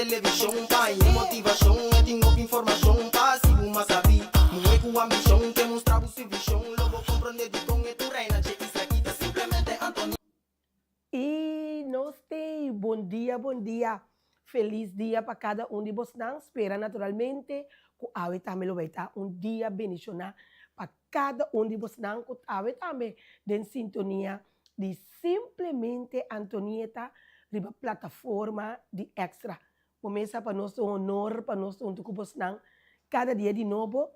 televishon pa haña motivashon E tin hopi informashon pa hasi bo mas sabí Muhé ku ambishon ke mustra bo su vishon Lo bo komprondé dikon e tur reina dje isla aki ta simplemente Antonieta. I nos tei bon dia bon dia felis dia pa kada un di bosnan spera naturalmente ku awe tambe lo bai ta un dia bendishoná pa kada un di bosnan ku awe tambe den sintonia di Simplemente Antonieta riba plataforma di Extra. Bo mesa pa nos ta un honor pa nos ta huntu ku bosnan kada dia di nobo,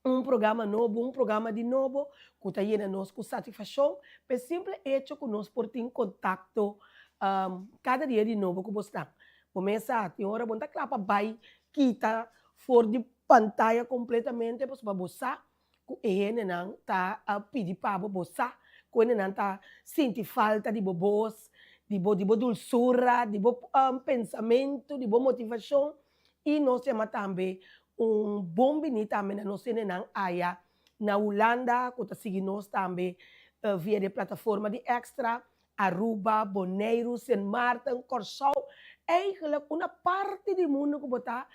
un programa nobo, un programa di nobo ku ta yena nos ku satisfashon pa e simple echo ku nos por tin kontakto kada dia di nobo ku bosnan. Bo mesa tin ora bo no ta kla pa bai kita for di pantaya kompletamente pasobra bo sa ku e hendenan ta pidi pa bo, bo sa ku hendenan ta sinti falta di bo bos, di bo di bo dulsura, di bo pensamentu, di bo motivashon i nos yama tambe un bon bini tambe na nos hendenan aya na Hulanda ku ta sigui nos tambe via di e plataforma di Extra, Aruba, Boneiru, Sint Maarten, Kòrsou, eigenlijk una parti di mundu ku bo ta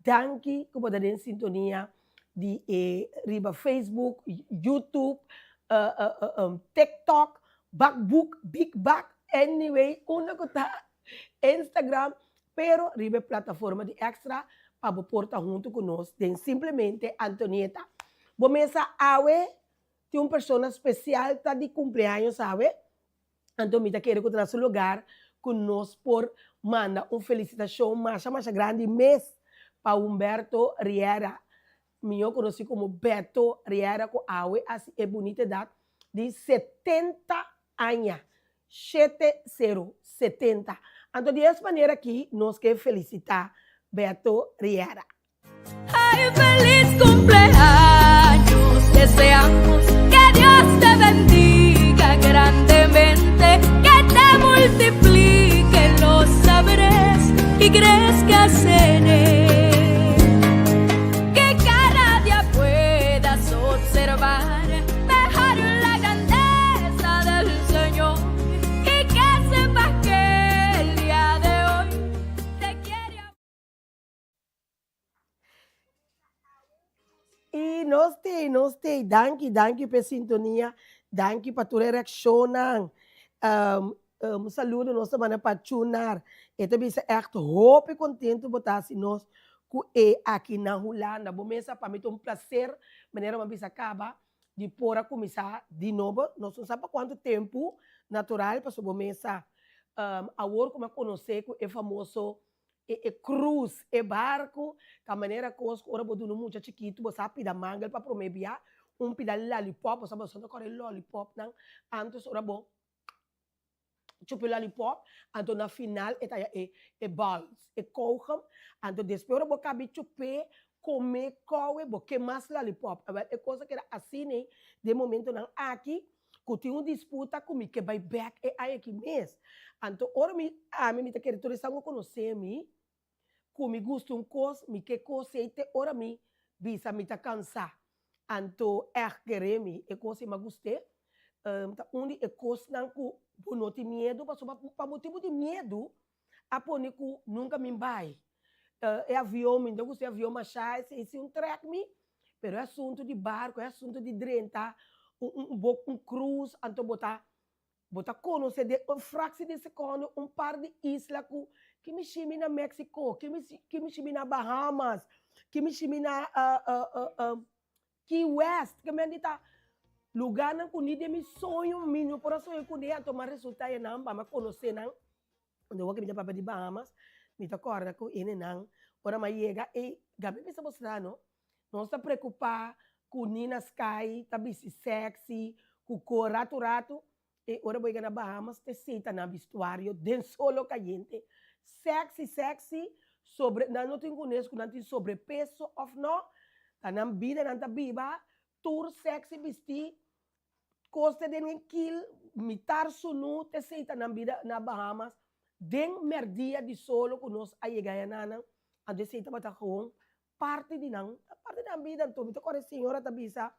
Danki ku bo ta den sintonia di e riba Facebook, YouTube, TikTok, Bakboek, Big Bak, anyway unda ku ta Instagram, pero riba e plataforma di Extra pa bo por ta huntu ku nos den Simplemente Antonieta. Bo mesa awe tin un persona spesial ta di kumpleaños awe. Anto mi ta kere ku ta na su lugar ku nos por manda un felisitashon masha masha grandi mes pa Humberto Riera, mihó konosí komo Beto Riera ku awe hasi e bunita edat di 70 aña, shete sero, 70. Anto di es manera aki nos ke felisitá Beto Riera. Ay feliz cumpleaños deseamos que Dios te bendiga grandemente que te multiplique los saberes y crezcas en él que cada día puedas observar mejor la grandeza del Señor y que sepas que el día de hoy te quiere I nos tei, nos tei. Danki, danki p'e sintonia. Danki pa tur e reakshonnan. Un saludo nos ta manda pa Chunar. E ta bisa ègt hopi kontentu bo ta hasi nos ku e aki na Hulanda. Bo mesa pa mi ta un plaser manera bo a bisa kaba di por a kuminsá di nobo. Nos no sa pa kuantu tempu natural pasobra bo mesa awor ku mi a konosé ku e famoso E e krus, e barku, ta manera kos ku ora bo duna un mucha chikitu bo sa pida mangel pa promé bia, un pida lalipòp, bo sa bo ta kòrda e lòlipòpnan antes ora bo chupa e lòlipòp, anto na final e ta haya e e bals, e kougem, anto despues ora bo kabi chup'é, kom'é, kou'é, bo ke mas lòlipòp. Awèl e kos a keda asina den momentonan aki. Ku tin un disputa ku mi ke bai bek e aña aki mes. Anto ora mi ami mi ta kere tur esnan ku konosé mi, ku mi gusta un kos, mi ke kos ei te ora mi bisa mi ta kansá. Anto ègt kere mi e kos ei mi a gust'é. Ta un di e kosnan ku bo no tin miedu pasobra pa motibu di miedu a pone ku nunka mi bai. E avion mi no ta gusta e avion mashá esei si un trèk mi Pero e asuntu di barco, e asuntu di drenta un un bo un cruise, anto bo ta bo ta conoce den un fractie di secondo un par di isla cu ki mi shimi na Mexico, ki mi ki mi shimi na Bahamas, ki mi shimi na Key West, ke men di ta lugarnan cu ni den mi soño mi no por a soña cune, anto mi a resulta enan pa mi a conoce nan. Unda wak mi ta papia di Bahamas, mi ta kòrda ku hendenan ora mi a yega ei Gabi bisa bo sra no, nos ta preokupá ku Nina Sky ta bisti sexy, ku kor ratu ratu, e ora bo yega na Bahamas te seta na bistuario den solo kayente, sexy sexy, sobre nan no tin kunes ku nan tin sobrepeso òf no, ta nan bida nan ta biba, tur sexy bistí. Kos te den e kil mitar sunu te seita nan bida na Bahamas den merdia di solo ku nos a yega ayananan, anto esei tabata gewoon parti di nan, parti di nan bida. Anto mi ta kòrda e señora ta bisa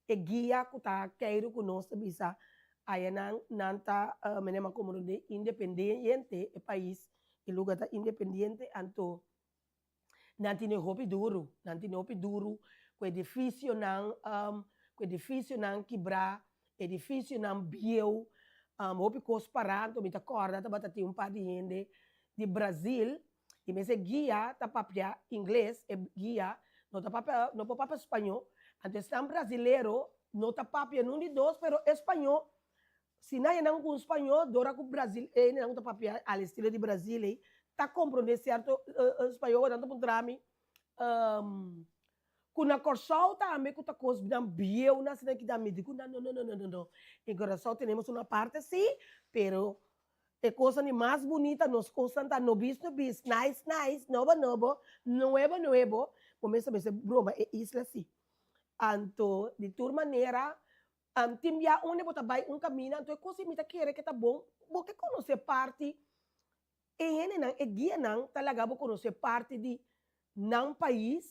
e guia ku ta keiru ku nos ta bisa ayanan nan ta manera komo independiente e pais. E luga ta independiente anto nan tene hopi duru, nan tene hopi duru ku edifisionan ku edifisionan kibrá, edifisionan bieu, hopi kos pará. Anto mi ta kòrda tabata tin un par di hende di Brazil i mester guia ta papia ingles, e guia no ta papia no por papia spañó, anto esnan brazilero no ta papia nun di dos pero e spañó Si nan e nan ku un spañó, dora ku Brazil e nan ku ta papia al estilo di Brazil ei, ta komprondé sierto spañó ku nan ta puntra mi ku na Kòrsou tambe ku ta kos nan bieu nan asina ki ta mi di ku nan no no no no no en Kòrsou tenemos una parte si pero e kosnan di mas bunita nos kosnan ta nobis nobis nice nice nobo nobo nuevo nuevo bo mes ta mester broma e isla si anto di tur manera Tin bia unda bo ta bai un kaminda, anto e kos ei mi ta kere ke ta bon, bo ke konosé parti e hendenan, e guianan ta laga bo konosé parti di nan pais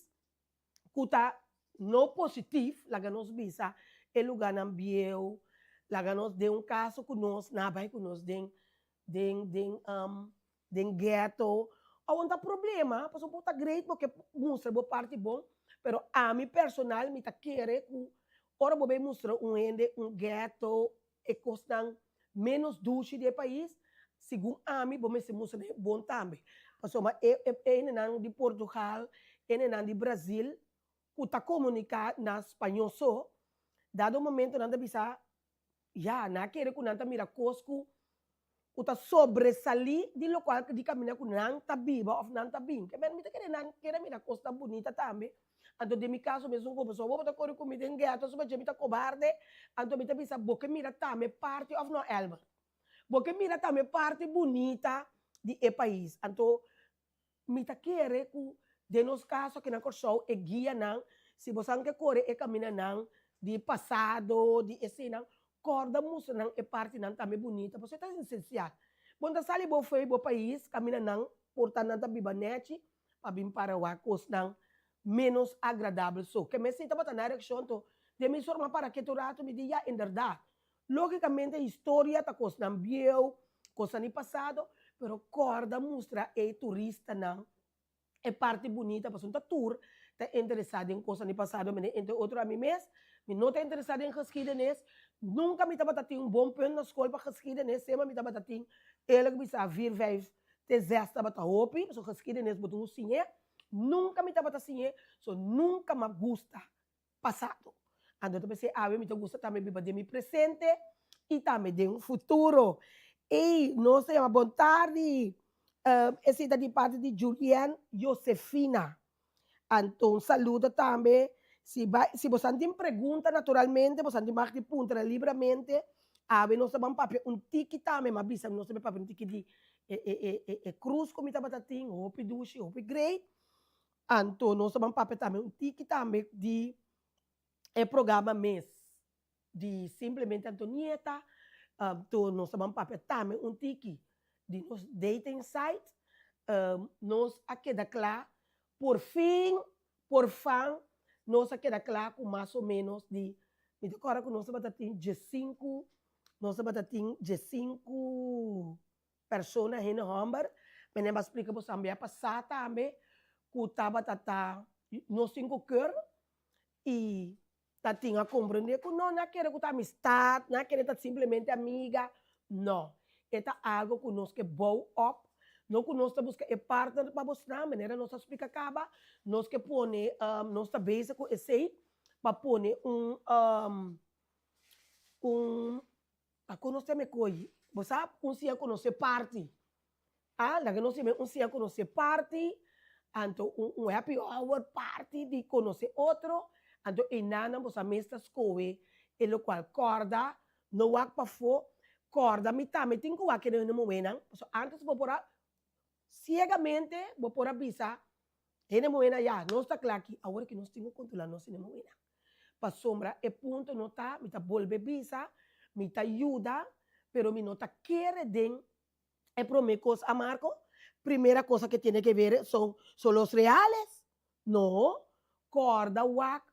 ku ta no positif, laga nos bisa e lugánan bieu, laga nos den un kaso ku nos nan a bai ku nos den den den den ghetto, awor ta problema pasobra bo ta great bo ke mustra bo parti bon, pero ami personal mi ta kere ku ora bo bay mustra un hende un ghetto e kosnan menos dushi di e pais, segun ami bo mester mustra nan e bon tambe, pasobra e hendenan di Portugal, e hendenan di Brazil ku ta komunika na spañó so, dado momento nan ta bisa Ya, nan a kere ku nan ta mira kos ku ku ta sobresalí di lokual di kaminda ku nan ta biba òf nan ta bin. Ke men mi ta kere nan kere mira kosnan bunita tambe. Anto den mi kaso mesun ku pasobra bo ta kore ku mi den gèto asina dje mi ta kobarde, anto mi ta bisa bo ke mira tambe parti òf no Elmer? Bo ke mira tambe parti bunita di e pais. Anto Mi ta kere ku den nos kaso aki na Kòrsou e guianan, si bosan ke kore e kaminanan di pasado, di eseinan, kòrda mustra nan e partinan tambe bunita, pasobra e ta esensial. Bo no ta sali bo fo'i bo pais kaminda nan por ta nan ta biba nèchi pa bin para wak kosnan ménos agradabel so. Ke mester tabata nan reakshon to den mi sorma para ketu ratu mi di ya inderdat Lógikamente historia ta kosnan bieu, kosnan di pasado, pero kòrda mustra e turistanan e parti bunita pasobra no ta tur ta interesá den kosnan di pasado, mene entre otro ami mes, mi no ta interesá den geschiedenis, nunka mi tabata tin un bon punt na skol pa geschiedenis, semper mi tabata tin eerlijk bisa vier, vijf te zes tabata hopi, pasobra geschiedenis bo tin ku siñ'é, nunka mi tabata siñ'é, so nunka m'a gusta pasado. Anto ta p'esei awe mi ta gusta tambe biba den mi presente i tambe den futuro. Ey, nos ta yama bon tardi. Esei ta di parti di Julien Josefina. Anto un saludo tambe. Si bai, si bosan tin pregunta naturalmente bosan tin mag di puntra libramente. Awe nos ta ban papia un tiki tambe, m'a bisa nos ta bai papia un tiki di e e e e krus ku mi tabata tin, hopi dushi, hopi great. Anto nos ta ban papia tambe un tiki tambe di e programa mes di Simplemente Antonieta, anto nos ta ban papia tambe un tiki di nos dating site. Nos a keda kla por fin, por fan nos a keda kla ku mas o menos di, mi ta kòrda ku nos tabata tin diesinku, nos tabata tin diesinku Persona hende homber, menen ba splika bo sambia pasá tambe ku tabata ta nos tin ku keur i ta tin a komprendé ku no nan a kere ku ta amistat, nan a kere ta simplemente amiga, no, e ta algo ku nos ke bou op, no ku nos ta buska e partner pa bosnan, manera nos a splika kaba, nos ke pone nos ta bezig ku esei pa pone un un. Pa konosé mi koyi. Bo sa un sia konosé parti. A laga nos yama un sia konosé parti, anto un un happy hour parti di konosé otro, anto einanan bo sa mes ta skohe e lokual. Kòrda no wak pafó, kòrda mi tambe tin ku wak e den muhénan, pasobra ántes bo por a siegamente bo por a bisa hende muhénan ya nos ta kla aki, awor ki nos tin ku kontrolá nos hende muhénan. Pasobra e punto no ta, mi ta bolbe bisa, mi ta yuda, pero mi no ta kere den e prome cos a Marco, primera cosa que tiene que ver son son los reales. No, corda wak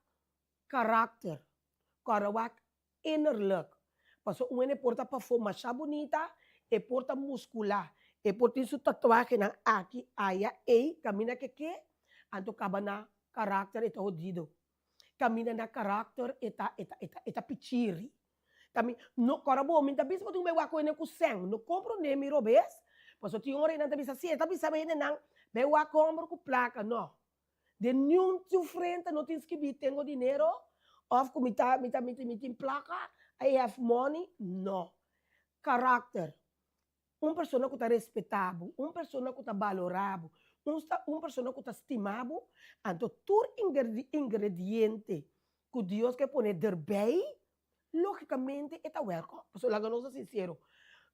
karakter, corda wak innerlijk. Pasobra un hende por ta pafó masha bunita, e por ta musculá, E por tin su tatuahenan aki, aya, ei, kaminda ke ke, anto kaba na karakter e ta hodido. Kaminda na karakter e ta, e ta, e ta, e ta pichiri. Kami, no, kòrda bo, mi ta bisa bo tin ku bai wak ku hende ku sèn. No komprondé mi robes, pasobra tin ora nan ta bisa, si e ta bisa hendenan bai wak hòmber ku plaka. No. Den niun su frente no tin skibí tengo dinero òf ku mi ta, mi ta, mi tin plaka, I have money. No. Karakter. Un persona ku ta respetá bo, un persona ku ta balorá bo, un sta un persona ku ta stima bo, anto tur ingrediente ku Dios ke pone derbei, lógikamente e ta wèlkòm. Pasobra laga nos ta sinsero,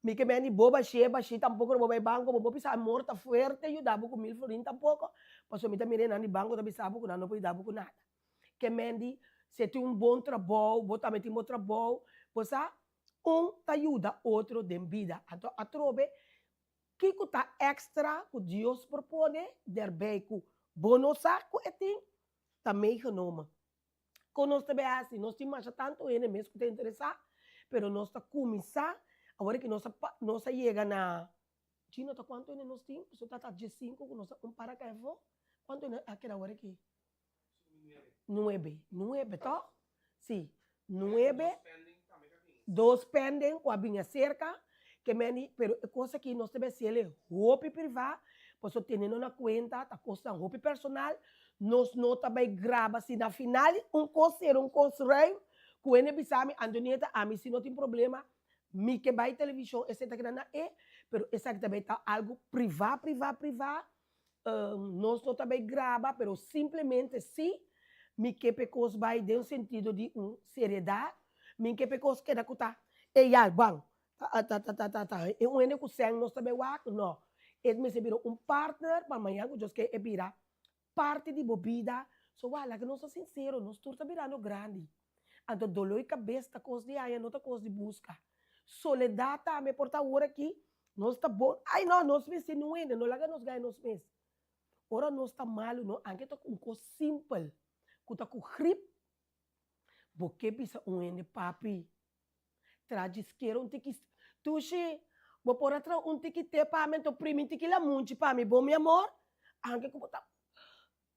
mi ke mende bo bashé bashí tampoko no bo bai banko, bo por bisa amor ta fuerte yuda bo ku mil florin tampoko, pasobra mi ta mira e nan di banko ta bisa bo ku nan no por yuda bo ku nada. Ke mende si e tin un bon trabou, bo tambe tin bo trabou, bo sa Un ta yuda otro den bida. Anto atrobe, kiko ta extra ku Dios por pone derbei ku bo no sa ku e tin? Ta meegenomen. Kon nos ta bay hasi? Nos tin masha tantu hende mes ku ta interesá, pero nos ta kuminsá awor ki nos a nos a yega na Gino ta kuantu hende nos tin? Pasobra ta ta diesinku ku nos a un para kai afó. Kuantu hende a keda awor aki? Nuebe. Nuebe, toch? Sí. Nuebe. Dos pending ku a bin aserka. Ke meni, pero e kos aki nos ta bai hasiel e hopi privá, pasobra teniendo na kuenta ta kosnan hopi personal, nos no ta bai graba si na final un kos sera un kos ruim, ku hende bisa mi, Antonieta, ami si no tin problema, mi ke bai televishon, esei ta keda na e, pero esaki ta bai ta algu privá, privá, privá, Nos no ta bay graba, pero simplemente si mi ke p'e kos bay den sentido di un seriedad, mi ke p'e kos keda ku ta e ya ban, ta ta ta ta ta e un hende ku sèn nos ta bay wak, no. E mester bira un partner pa mañan ku Dios ke e bira parti di bo bida. So wak, laga nos ta sinsero, nos tur ta birando grandi. Anto doló i kabes ta kos di haña, no ta kos di buska. Soledat tambe por ta awor aki, nos ta bon, ai no, nos mester no hende, no laga nos gaya nos mes. Ora nos ta malu no, anke ta un kos simpel, ku ta ku grip, bo ke bisa un hende, papi, traha djiskera un tiki, Tushi, bo por a traha un tiki te pa mi, anto primi un tiki lamunchi pa mi, bon mi amor? Anke ku bo ta,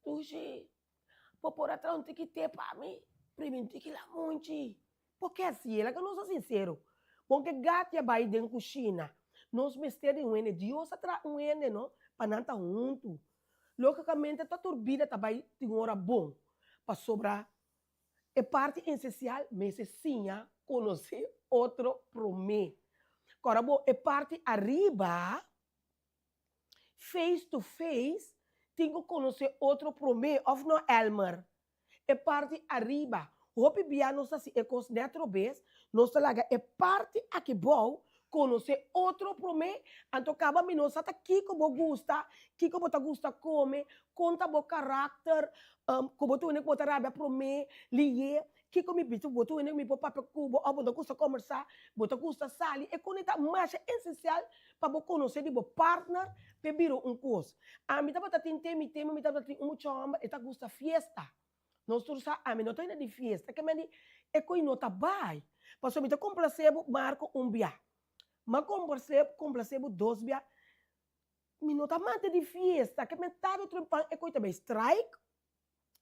Tushi, Bo por a traha un tiki te pa mi? Priminti ki lamunchi. Por ke hasié? Laga nos ta sinsero. Bon ke gatia bai den kushina. Nos mester di un hende. Dios a traha un hende no pa nan ta huntu. Logikamente ta tur bida ta bai tin ora bon. Pasobra e parti esensial mester siña konosé otro promé. Kòrda bo e parti ariba. Face to face tin ku konosé otro promé, òf no Elmer? E parti ariba, hopi bia nos ta hasi e kos nèt robes, nos ta laga e parti aki bou konosé otro promé, anto kaba mi no sa ta kiko bo gusta, kiko bo ta gusta kome, kon ta bo karakter, ku bo ta wende ku bo ta rabia promé, liye, Kiko mi bisa bo? Tur hende ku mi por papia ku bo òf bo ta gusta kòmbersá, bo ta gusta sali, e kos ta masha esensial pa bo konosé di bo partner p'e bira un kos. Ami tabata tin te mi tempu mi tabata tin un mucha hòmber e ta gusta fiesta. Nos tur sa ami no ta hende di fiesta ke men di e kos no ta bai pasobra mi ta komplasé bo Marco un bia, m'a komplasé bo dos bia, mi no ta amante di fiesta ke men tarde o trempan e kos ta bai strike.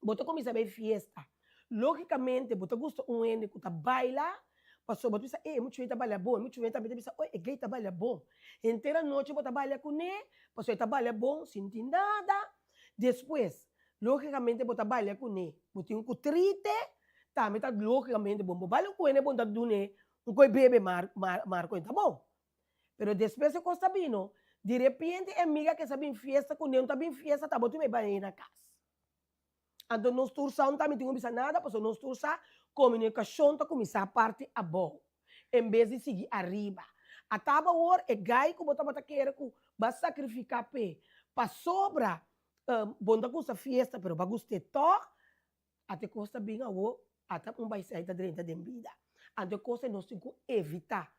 Bo ta kuminsá bai fiesta. Lógikamente bo ta gusta un hende ku ta baila, pasobra bo ta bisa, e muchacho ei ta baila bon, e muchacho ei tambe ta bisa, oe e gei ta baila bon. Henter anochi bo ta baila kuné, pasobra e ta baila bon sin tin nada. Despues, lógikamente bo ta baila kuné, bo tin ku trite, tambe ta lógikamente bon. Bo baila ku hende bon ta dun'é un koi bebe mar mar ku e ta bon. Pero despues e kos ta bino, di repente e amiga ke sa bin fiesta ku ne no ta bin fiesta ta bo tin bai baña na kas. Anto nos tur sa un ta mi tin ku bisa nada pasobra nos tur sa komunikashon ta kuminsá parti abou en bes di sigui ariba. A taba awor e gai ku bo tabata kere ku bo a sakrifiká p'e pasobra bo no ta gusta fiesta pero bo a gust'é tòg, ata e kos ta bin awor ata un baisei ta drenta den bida. Anto e kos ei nos tin ku evitá.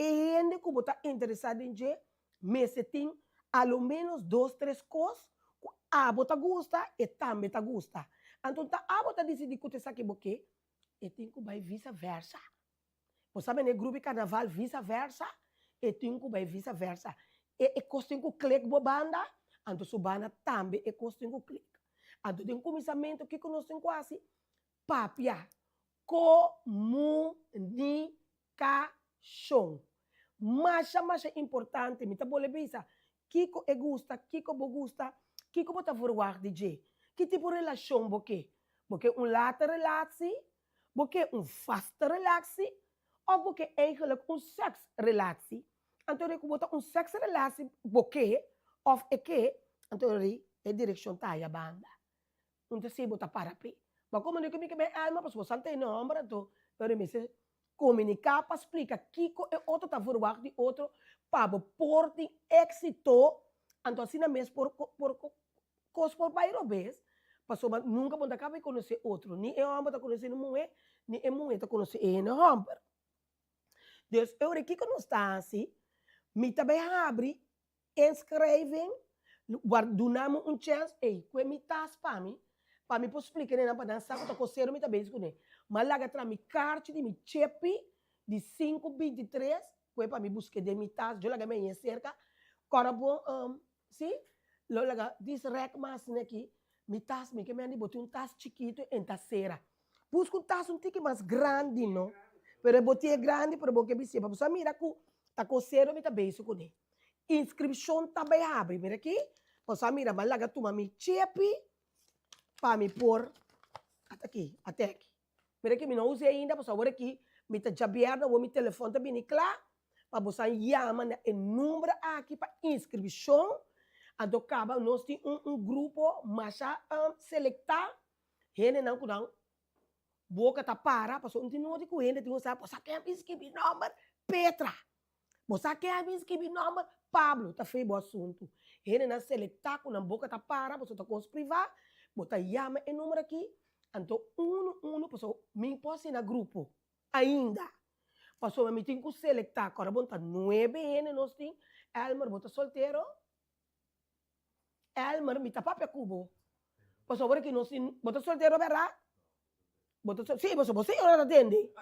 E hende ku bo ta interesá den dje mester tin a lo ménos dos tres kos ku abo ta gusta, e tambe ta gusta. Anto ta abo ta disidí ku ta esaki bo ke, e tin ku bai visa versa. Bo sa mene grupo di karnaval visa versa? E tin ku bai visa versa. E e kos tin ku klik bo banda, anto su banda tambe e kos tin ku klik. Anto den kuminsamentu kiko nos tin ku hasi? Papia. Komunikashon. Masha masha importante, mi ta bole bisa kiko e gusta, kiko bo gusta, kiko bo ta verwagt di dje, ki tipo relashon bo ke. Bo ke un lata relatie, bo ke un vaste relatie of bo ke eigenlijk un seksrelatie. Anto ora ku bo ta un seksrelatie bo ke of e ke, anto ora e direkshon ta haya banda. Un ta si bo ta para p'e. Bo a komunika mi ku mi alma pasobra bo sa tene hòmber anto pero mi mester komuniká pa splika kiko e otro ta verwagt di otro pa bo por tin éksito anto asina mes por por kos por bai robes pasobra nunka bo no ta kaba di konosé otro ni e hòmber ta konosé e muhé ni e muhé ta konosé e hende hòmber. Dus e ora kiko nos ta hasi mi ta bai habri Inschrijving, War duna mi un chèns, ey, kue mi tas pa mi, pa mi por splika nenan pa nan sa ku ta kosero mi ta bezig kuné. M'a laga tra mi karchi di mi chepi di sinku bintitres, kue pa mi busk'é den mi tas, djo laga mi añe serka, kòrda bon, si, lo laga dis rèk mas asina aki, mi tas, mi ke mende bo tin un tas chikitu en ta sera. Buska un tas un tiki mas grandi no, pero e bo tin e grandi pero bo ke bis'é, pasobra bo sa mira ku ta kosero mi ta bezig kuné. Inscripcion ta bay habri. Mira aki, boso a mira, m'a laga tuma mi chepi pa mi por, ata aki, ate aki. Mira aki, mi no usa ainda, pasobra awor aki mi ta djabièrnè, awor mi telefòn ta bini kla, pa boso a yama na e number aki pa inscripcion. Anto kaba nos tin un un grupo masha selektá, hendenan ku nan boka ta para, pasobra un tin noti ku hende tin ku sa, boso a ken inscribi nòmber Petra. Bo sa ken a bin skibi nòmber? Pablo ta fei bo asuntu. Hendenan selektá ku nan boka ta para, boso ta kos privá, bo ta yama e number akí, anto unu unu, pasobra mi por asina grupo ainda, pasobra mi tin ku selektá, kòrda bon ta nuebe hende nos tin, Elmer bo ta soltero? Elmer, mi ta papia ku bo, pasobra ki nos tin, bo ta soltero bèrdat? Bo ta sol, sí, pasobra bo señora ta tende.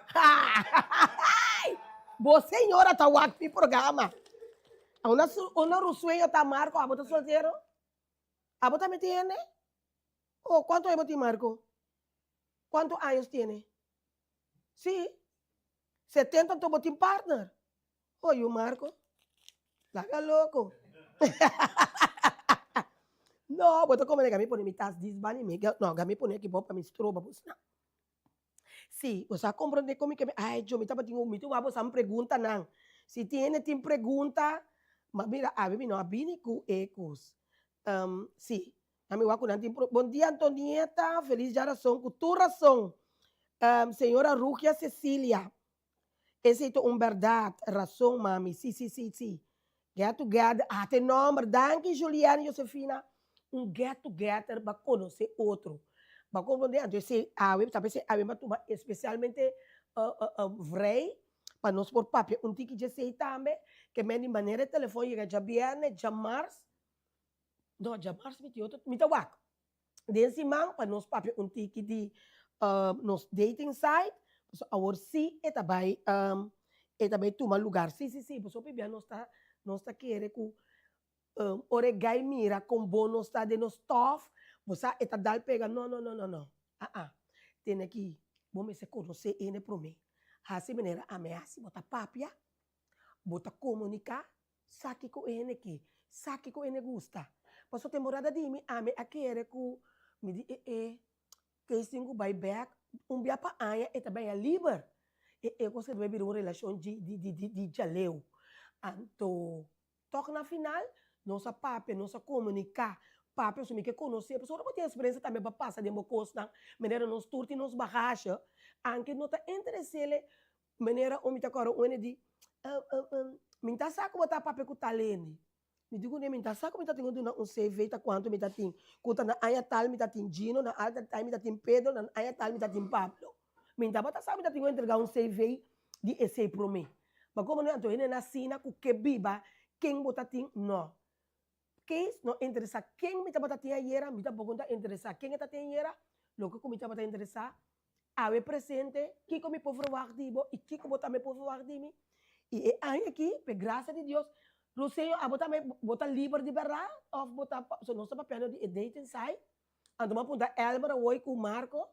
Bo señora ta wak mi programa. Una, una rusueño ta Marco, abo ta soltero? Abo tambe tin hende? Oh, cuanto aña bo tin Marco? Cuanto años tiene? Sí, 70 anto bo tin partner. Oh yu Marco, laga loco. No, bo ta come gami pone mi tas dis bani mi, no, gami pone aki bo pa mi stroba bo sna. Si, bo sa comprende con mi ke mi, ay djo mi tabatin un, mi ta wak bo sa mi preguntanan. Si tin hende tin pregunta, ma mira awe mi no a bini cu e cos. Si, ami wak cu nan tin pro, bon dia Antonieta, feliz djarason cu tur rason. Señora Rugia Cecilia, Esei ta un bèrdat, rason mami, si si si si. Get together, ata e nòmber, danki Juliana Josefina, un get together pa konosé otro, pa komprondé, anto esei awe, ta p'esei awe mi a tuma espesialmente vrij pa nos por papia un tiki djesei tambe, ke men di manera e telefòn yega djabièrnè, djamars, no djamars mi tin otro, mi ta wak. Den siman pa nos papia un tiki di nos dating site, pasobra awor sí e ta bai e ta bai tuma lugar. Sí, sí, sí, pasobra hopi bia nos ta nos ta kere ku ora e gai mira kon bon nos ta den nos stof, bo sa e ta dal pega, no, no, no, no, no, aa, tene aki bo mester konosé hende promé, hasi manera ami a hasi, bo ta papia, bo ta komuniká, Sa kiko e hende ke, sa kiko e hende gusta. Pasobra temporada di mi, ami a kere ku mi di e e kees tin ku bai bek un bia pa aña e ta bai a liber. E e kos ke ta bai bira un relashon di di di di di djaleu. Anto tòg na final nos a papia, nos a komuniká, papia pasobra mi ke konosé, pasobra ora bo tin eksperensia tambe bo a pasa den bo kosnan, manera nos tur tin nos bagashe, anke no ta interes'é Manera un mi ta kòrda un hende di, Mi ta sa ku bo ta papia ku tal hende. Mi di kuné, Mi ta sa ku mi ta tin ku duna un CV ta kuantu mi ta tin, ku ta na aña tal mi ta tin Gino, na aña tal mi ta tin Pedro, na aña tal mi ta tin Pablo. Mi tabata sa ku mi ta tin ku entregá un CV di esei promé. Ma komo no anto hende na asina ku ke biba ken bo ta tin? No. Kees no interesá ken mi tabata tin ayera, mi tampoko no ta interesá ken e ta tin ayera, loke ku mi tabata interesá awe presente, kiko mi por verwagt di bo i kiko bo tambe por verwagt di mi. I e aña aki, p'e grasia di Dios, Roseño abo tambe bo ta liber di berdad of bo ta pasobra nos ta papiando di e dating site anto bo a puntra Elmer awoy ku Marco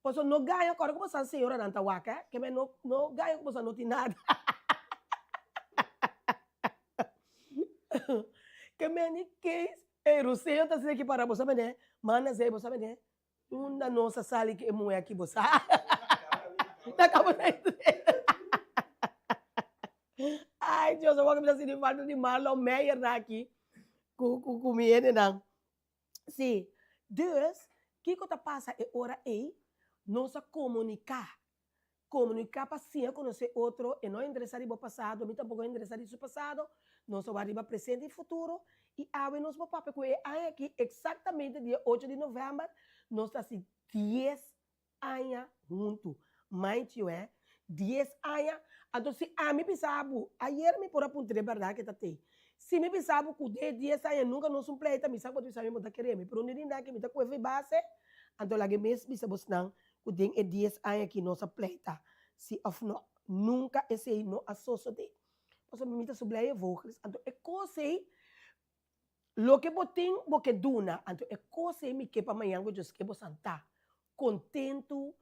pasobra no gaña kòrda ku bo sa señoranan ta wak eh ke men no no gaña ku bo sa no tin nada ke men di case ey Roseño ta asina aki para bo sa mene manda zei bo sa mene Unda nos a sali ku e muhé aki bo sa? Ta kaba na estrella. Ai Dios, awor ku mi ta sinti falta di Marlon Meyer na aki ku ku ku mi hendenan. Sí, dus kiko ta pasa e ora ei? Nos a komuniká Komuniká pa siña konosé otro, e no a interesá di bo pasado, mi tampoko a interesá di su pasado, nos a wak riba presente i futuro, i awe nos por papia ku e aña aki, eksaktamente dia ocho di novèmber, nos ta hasi dies aña huntu. Mind you hè, dies aña, anto si ami bisa bo, ayer mi por a puntr'é bèrdat ke ta tei, si mi bisa bo ku den e dies aña nunka nos un pleita, mi sa ku bo ta bisa mi bo ta kere mi, pero un di rinda ke mi ta kue for e base, anto laga e mes bisa bosnan ku den e dies aña aki nos a pleita si òf nò. Nunka esei no a sosodé. Pasobra mi ta su blije vogels. Anto e kos ei, loke bo tin bo ke duna. Anto e kos ei mi ke pa mañan ku Dios ke bo santá kontentu,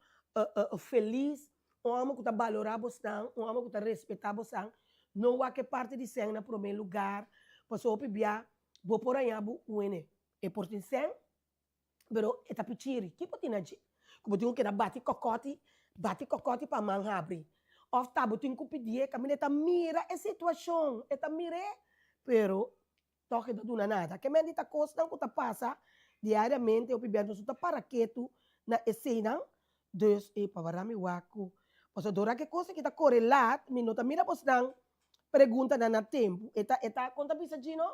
felis, un hòmber ku ta balorá bosnan, un hòmber ku ta respetá bosnan, no wak e parti di sèn na promé lugar, pasobra hopi bia bo por haña bo wene. E por tin sèn, Pero e ta pichiri. Ki bo tin na dje? Ku bo tin ku keda bati kòkòti, bati kòkòti pa man habri. Òf ta bo tin ku pidié kaminda e ta mira e situashon, e ta mir'é, pero tòg e ta duna nada. Ke men di ta kosnan ku ta pasa diariamente hopi bia nos no ta para ketu na eseinan. Dus e pa wara mi wak ku pasobra dora ku e kos aki ta kore lat mi no ta mira bosnan preguntanan na tempu. E ta e ta kon ta bisa Gino?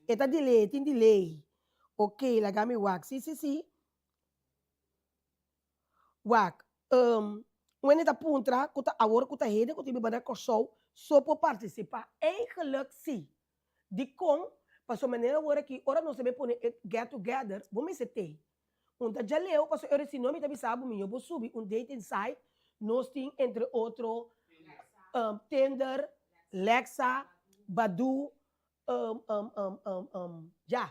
E ta delay, e tin delay. Ok, laga mi wak. Si, si, si. Wak, um, un hende ta puntra ku ta awor ku ta hende ku tin biba na Kòrsou so por partisipá. Eigenlijk si. Dikon? Pasobra manera awor aki, ora nos ta bin pone e get together, bo mester tei. Un ta djaleu, pasobra ora si no mi ta bisa bo mi yo por subi un dating site, nos tin entre otro, um, Tinder, Lexa, Badoo, Um, um, um, um, um, ya.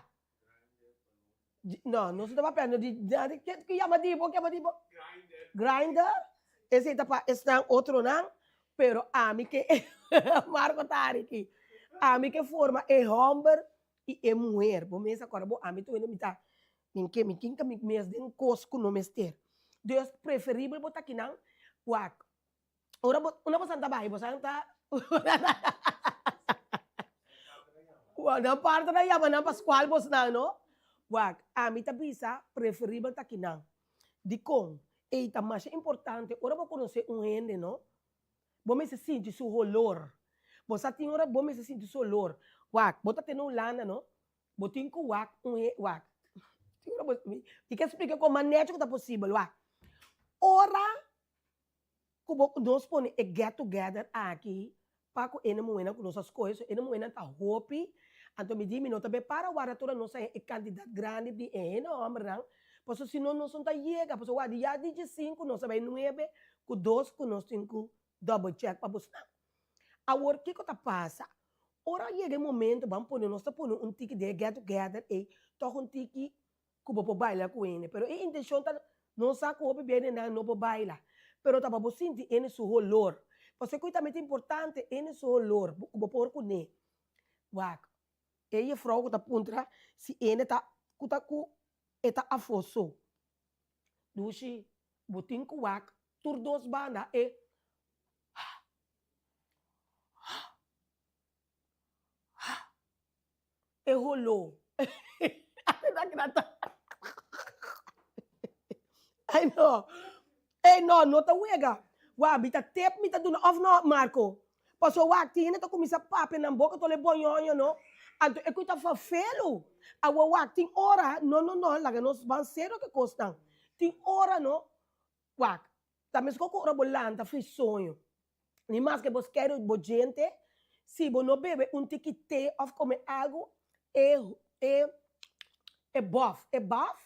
No, nos no ta papiando di, di, ke, ke yama di bo, ke yama di bo? Grindr. Esei ta pa esnan otronan, pero ami ke, Marco ta hari aki. Ami ke forma e homber i e muher. Bo mes a kòrda bo, ami tur hende mi ta, mi ke, mi kinka mi mes den kos ku no mester. Dus preferibel bo ta kinan, wak, Ora bo, una bosan ta bai, bosan ta Nan parto na yama nan Pascual bosnan no. Wak, ami ta bisa preferibel ta kinan. Dikon? Ey ta masha importante ora bo konosé un hende no, bo mester sinti su holor. Bo sa tin ora bo mester sinti su holor. Wak, bo ta tene un lana no, bo tin ku wak un he, wak, tin ora bo, mi ke splika kon mas nechi ku ta posibel, wak. Ora Ku bo nos pone e get together aki pa ku ene muhénan ku nos a skohe, so ene muhénan ta hopi, anto mi di mi no ta be para warda tora nos haña e kantidat grandi di e hende hòmbernan, pasobra si no nos no ta yega, pasobra wak di ya di diesinku nos a bai nuebe ku dos ku nos tin ku double check pa busnan. Awor kiko ta pasa? Ora yega e momento ban pone nos ta pone un tiki den e get together ei tòg un tiki ku bo por baila ku hende, pero e intencion ta no sa ku hopi bia hendenan no por baila, pero ta pa bo sinti hende su holor, pasobra ku tambe ta importante hende su holor ku bo por kuné. Wak, e jefrouw ku ta puntra si hende ta ku ta ku e ta afó so, dushi bo tin ku wak tur dos banda e E holó. Ai no. Ey no, no ta wega. Wak, mi ta tep, mi ta duna, of no, Marco? Paso wak, tin hende ta kuminsá papia nan boka tole boñoño no. Anto e ku ta fafelu. Awor wak, tin ora, no, no, no, laga nos ban serio ku e kosnan. Tin ora no, wak, ta meskos ku ora bo lanta for e soño. Ni maske bo skèru bo djente, si bo no bebe un tiki te òf kome algu, e e e bòf, e baf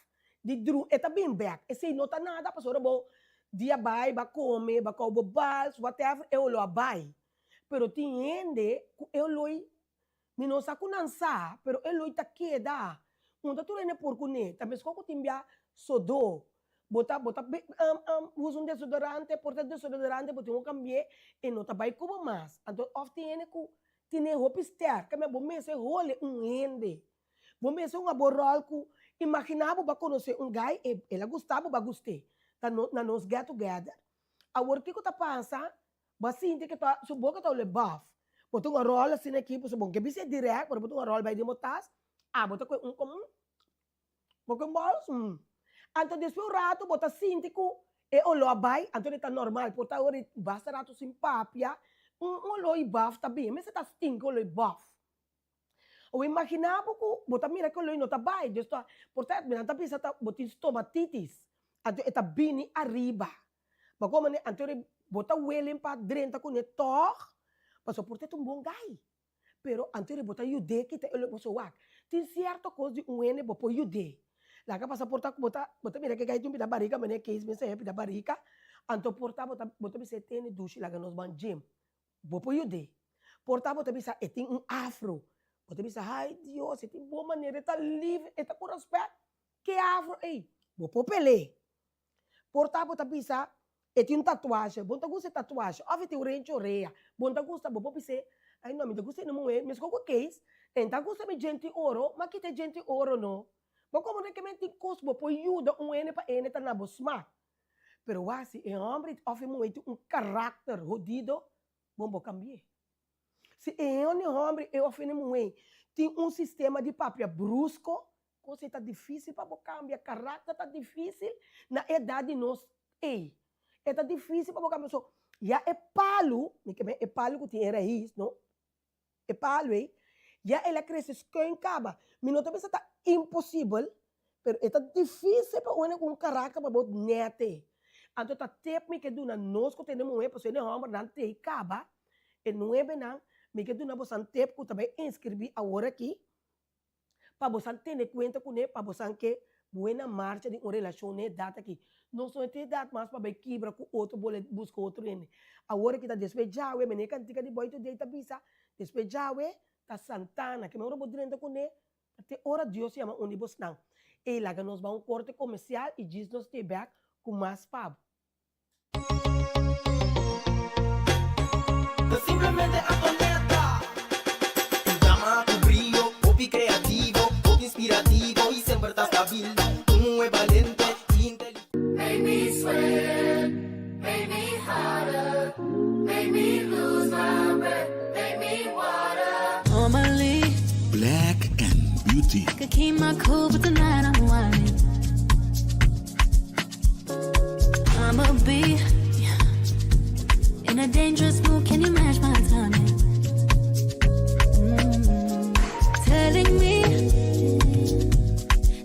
di dru e ta bin bèk. Esei no ta nada pasobra bo dia bai, bo a kome, bo a kou bo bals, whatever, e oló a bai. Pero tin hende ku e oló ei. Mi no sa ku nan sa, pero e loi ta keda. Un ta tur hende por kuné. Ta meskos ku tin bia sodó. Bo ta bo ta usa un desodorante, por ta desodorante bo tin ku kambi'é, e no ta bai ku bo mas. Anto òf tin hende ku tene hopi sterk, kambia bo mester hole un hende. Bo mester hunga bo ròl ku imaginá bo bo a konosé un guy, e el a gusta bo, bo a gust'é. Ta no na nos get together. Awor kiko ta pasa? Bo a sinti ke ta su boka ta ole baf. Bo ta un ròl asina aki pasobra bo no ke bis'é dirèkt pero bo ta un ròl bai den bo tas, abo ta kohe un komo bo kohe un bòls. Anto despues un ratu bo ta sinti ku e oló a bai, anto e ta normal por ta ora di basta ratu sin papia un oló i baf ta bin, mester ta stinki oló i baf. Awor imaginá bo ku bo ta mira ku e oló no ta bai, dus ta por ta nan ta bisa ta bo tin stomatitis, anto e ta bini ariba. Bo komo ne anto bo ta willing pa drenta kuné tòg? Pasobra por ta e ta un bon gai. Pero anto bo ta yud'é kita e lo boso wak. Tin sierto kos di un hende bo por yud'é. Laga pasa por ta ku bo ta bo ta mira ke gai tin un pida barika manera Kees mester haña pida barika, anto por ta bo ta bo ta bis'é tene dushi laga nos ban gym. Bo por yud'é. Por ta bo ta bisa e tin un afro. Bo ta bisa hay Dios e tin bon manera e ta lif e ta ku rèspèt. Ke afro ei? Bo por pel'é. Por ta bo ta bisa, E tin un tatuahe, bo no ta gusta e tatuahe, òf e tin un renchi orea, bo no ta gusta, bo por bis'é, Ai no, mi ta gusta e muhé, meskos ku Kees, e no ta gusta mi djenti oro, m'a kita e djenti oro no. Bo komo no ke men tin kos bo por yuda un hende pa e hende ta na bo smak. Pero wak si e hòmber òf e muhé tin un karakter hodido, bon bo kambi'é. Si e hende hòmber òf e muhé tin un sistema di papia brusko, Cos ei ta dificil pa bo cambia, caracter ta dificil na e edad di nos ei. E ta dificil pa bo cambia, so ya e palu, mi ke men e palu cu tin e raiz, no, e palu ei, ya el a crece schuin caba. Mi no ta bisa ta imposibel, pero e ta dificil pa un hende cu un caracter pa bo nete. Anto ta tip mi ke duna nos cu tene muhe, pasobra e hombernan tei caba, e nuebenan, mi ke duna bosan tip cu ta bay inscribi awor aki, Pa bosan tene kuenta kuné, pa bosan ke buena marcha di un relashon n'e edat aki. Nos no tin edat mas pa bai kibra ku otro bole buska otro hende. Awor aki ta despues djawe, mene e kantika di Boy Today ta bisa, despues djawe ta Santana, ke ora bo drenta kuné, ta te ora Dios yama un di bosnan. Ey laga nos bai un korte komersial i djis nos stay bek ku mas pa bo. Ta simplemente Antonetta. Un dama ku brio, hopi kreativo, hopi inspirativo i semper ta stabil. Un muhé balente i inteligente. Make me sweat, make me hotter, make me lose my breath, make me water. Normally, Black and Beauty. I could keep my cool, but tonight I'm whining. I'ma be in a dangerous mood. Can you match my timing? Mm. Telling me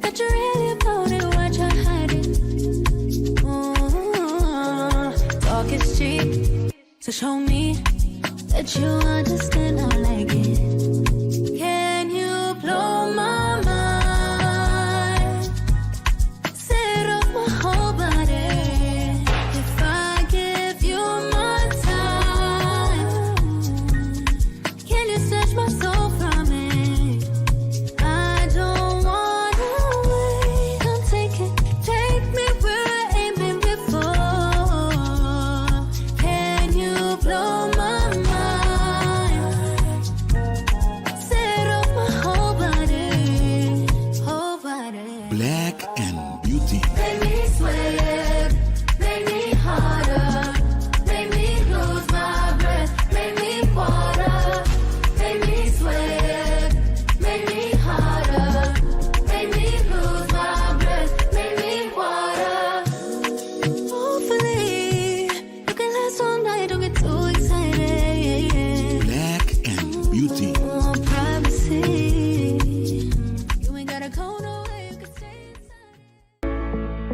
that you're really about it, what you're hiding. Mm. Talk is cheap, so show me that you understand. I like it. Can you blow my mind? Set off my whole body. If I give you my time, can you snatch my soul from me? I don't wanna wait. Come take it, take me where I ain't been before. Can you blow my mind? Set off my whole body, whole body. Black and Beauty. Make me sweat, make me harder, make me lose my breath, make me water, make me sweat, make me harder, make me lose my breath, make me water. Hopefully, you can last all night, don't get too excited. Black and Beauty. Want privacy. You ain't gotta go nowhere, you can stay inside.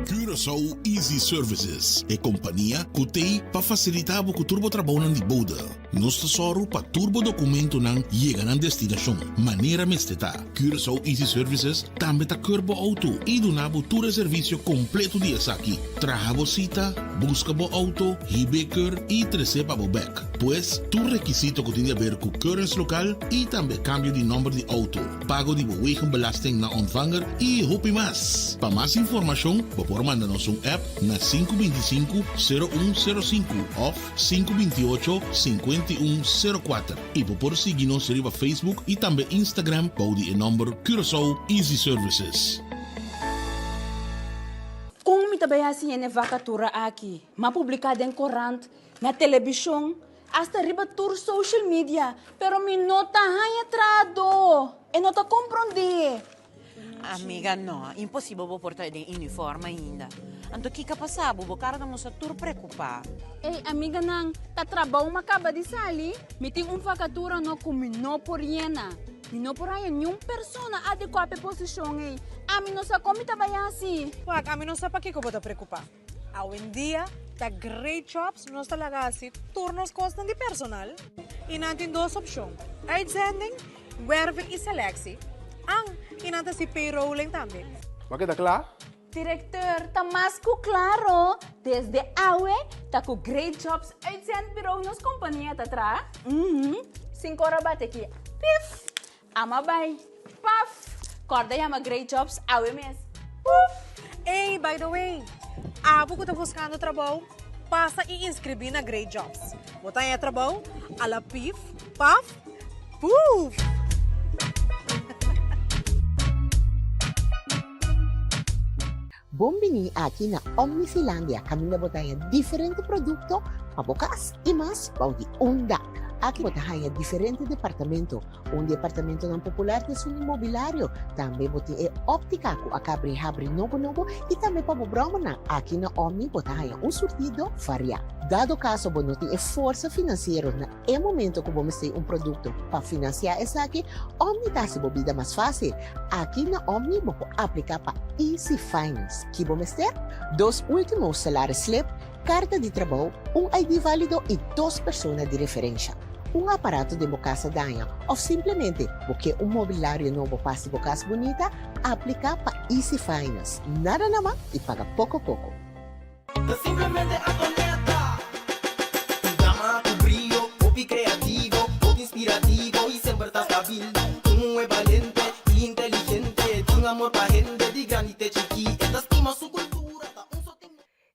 Curaçao Easy Services, e kompania ku t'ei pa fasilitá bo ku tur bo trabounan di bode. Nos ta sòru pa tur bo dokumentonan yega nan destinashon manera mester ta. Curaçao Easy Services tambe ta keur bo outo i duna bo tur e servisio kompleto di esaki. Traha bo sita. buska bo outo, hib'é keur i tres'é pa bo bèk. Pues, tur rekisito ku tin di aber ku keuringslokaal i tambe kambio di nòmber di outo, pago di bo wegenbelasting na ontvanger i hopi mas. Pa mas informashon bo por manda nos un app na 525 0105 òf 528 5104 i bo por sigui nos riba Facebook i tambe Instagram bou di e nòmber Curaçao Easy Services. Kon mi ta bai hasi hende vakatura aki? M'a publiká den korant, na telebishon, hasta riba tur social media, pero mi no ta haña trahadó. E no ta komprondé. Amiga, no, imposibel bo por ta den uniform ainda. Anto kiko a pasa bo? Bo kara ta mustra tur preokupá. Ey, amiganan, ta trabou m'a kaba di sali. Mi tin un vakatura no ku mi no por yena. Mi no por haña niun persona adekuá pa e posishon ei. Ami no sa kon mi ta bai hasi. Wak, ami no sa pakiko bo ta preokupá. Awendia ta Great Jobs nos ta laga hasi tur nos kosnan di personal i nan tin dos opshon, uitzending, werving i selectie, an i nan ta hasi payrolling tambe. Bo a keda kla? Directeur, ta mas ku klaro, desde awe ta ku Great Jobs Uitzendbureau nos kompania ta traha. Uhum, sin kor a bati aki, pif! Ama bai, paf! Kòrda yama Great Jobs awe mes, puf! Ey, by the way, abo ku ta buskando trabou, pasa i inskribí na Great Jobs. Bo ta haña trabou a la pif, paf, puf! Bon bini aki na Omnifilandia kaminda bo ta haña diferente produkto pa bo kas i mas bou di un dak. Aki bo ta haña diferente departamento. Un di e apartamentonan popular ta esun di mobilario. Tambe bo tin e óptica ku a kabri habri nobo nobo i tambe pa bo bròmernan. Aki na Omni bo ta haña un surtido variá. Dado kaso bo no tin e forsa finansiero na e momento ku bo mester un produkto pa finansiá esaki, Omni ta hasi bo bida mas fásil. Aki na Omni bo por apliká pa Easy Finance. Ki bo mester? Dos último salaris slip, Karta di trabou, un ID válido i dos persona di referensha. Un aparato den bo kas a daña òf simplemente bo ke un mobilario nobo pa hasi bo kas bunita, apliká pa Easy Finance. Nada na man i paga poko poko. Ta simplemente Antonetta. Un dama ku brio, hopi kreativo, hopi inspirativo i semper ta stabil. Un muhé balente i inteligente, tin amor pa hende di grandi te chikí. E ta stima su kultura, ta un sosten.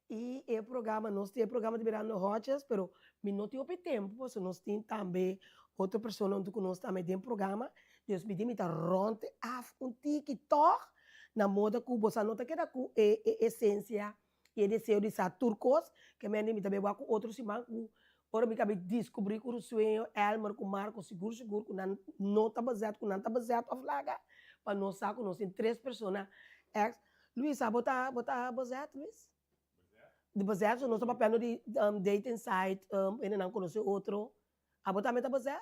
Y e programa, nos tin e programa di Mirando Hodges, pero mi no tin hopi tempo, pasobra nos tin tambe otro persona hunto cu nos tambe den programa, dus mi di mi ta rond af un tiki tog, na moda cu boso no ta keda cu e e esencia y e deseo di sa tur cos, ke mende mi ta bay wak cu otro siman cu ora mi cabe descubri cu Rusueño, Elmer cu Marco sigur sigur cu nan no ta bezet, cu nan ta bezet of laga, pa nos sa cu nos tin tres persona ex. Luis, abo ta bo ta bezet, Luis? Di bezet, so nos ta papiando di dating site, hendenan conoce otro. Abo tambe ta bezet?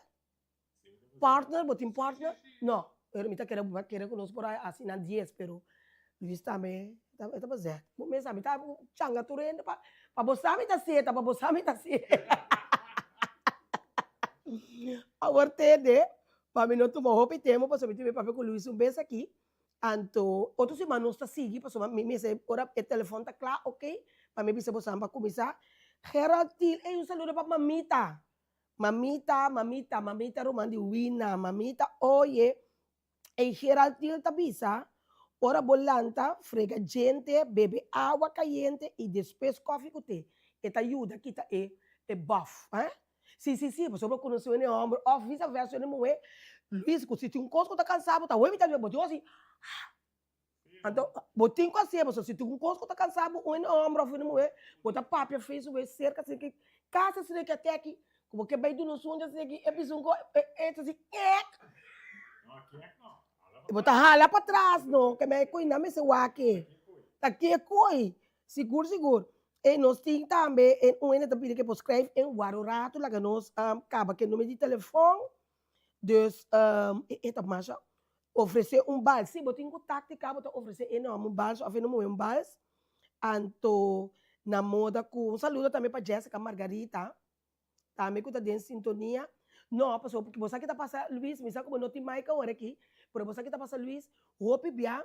Partner, bo tin partner? No, pero mi ta kere bo kere ku nos por a hasi nan dies, pero Luis tambe e ta bezet. Bo mes a mi ta changa tur hende pa pa bo sa mi ta sieta, pa bo sa mi ta sieta. Awor tende, pa mi no tuma hopi tempo pasobra mi tin papia ku Luis un bes aki, Anto otro siman nos ta sigui pasobra mi mester ora e telefon ta kla ok pa mi bisa bosan pa kuminsá. Gerald Thiel, ey un saludo pa mamita, mamita, mamita, mamita ruman di Wina, mamita oye, ey Gerald Thiel ta bisa ora bo lanta frega djente, bebe awa kayente y despues kofi ku te, e ta yuda kita e e bof. Si, si, si, pasobra bo konosé un hòmber òf visa versa un muhé, Luis, ku si tin un kos ku ta kansa bo, ta hopi ta bo tin ku hasi ah. Anto, bo tin ku hasié, pasobra si tin un kos ku ta kansa bo, un hòmber òf un muhé, bo ta papia face to face serka asina ki, kasi asina ki ate aki, ku bo ke bai duna un sunchi asina ki, e bisa un kos, e ta hasi kek. Bo ta hala patras no, ke mei koe nan mester wak e. Ta ke koe, sigur sigur. E nos tin tambe e un hende ta pidi ke por skrijf en wara un ratu laga nos kaba ke numero di telefon. Dus e ta masha ofresé un bals. Si bo tin ku taktika bo ta ofresé e nòmber un bals òf e muhé un bals. Anto na moda ku un saludo tambe pa Jessica Margarita tambe ku ta den sintonia. No, pasobra bo sa ki ta pasa Luis, mi sa ku bo no tin mic awor aki, pero bo sa ki ta pasa Luis, hopi bia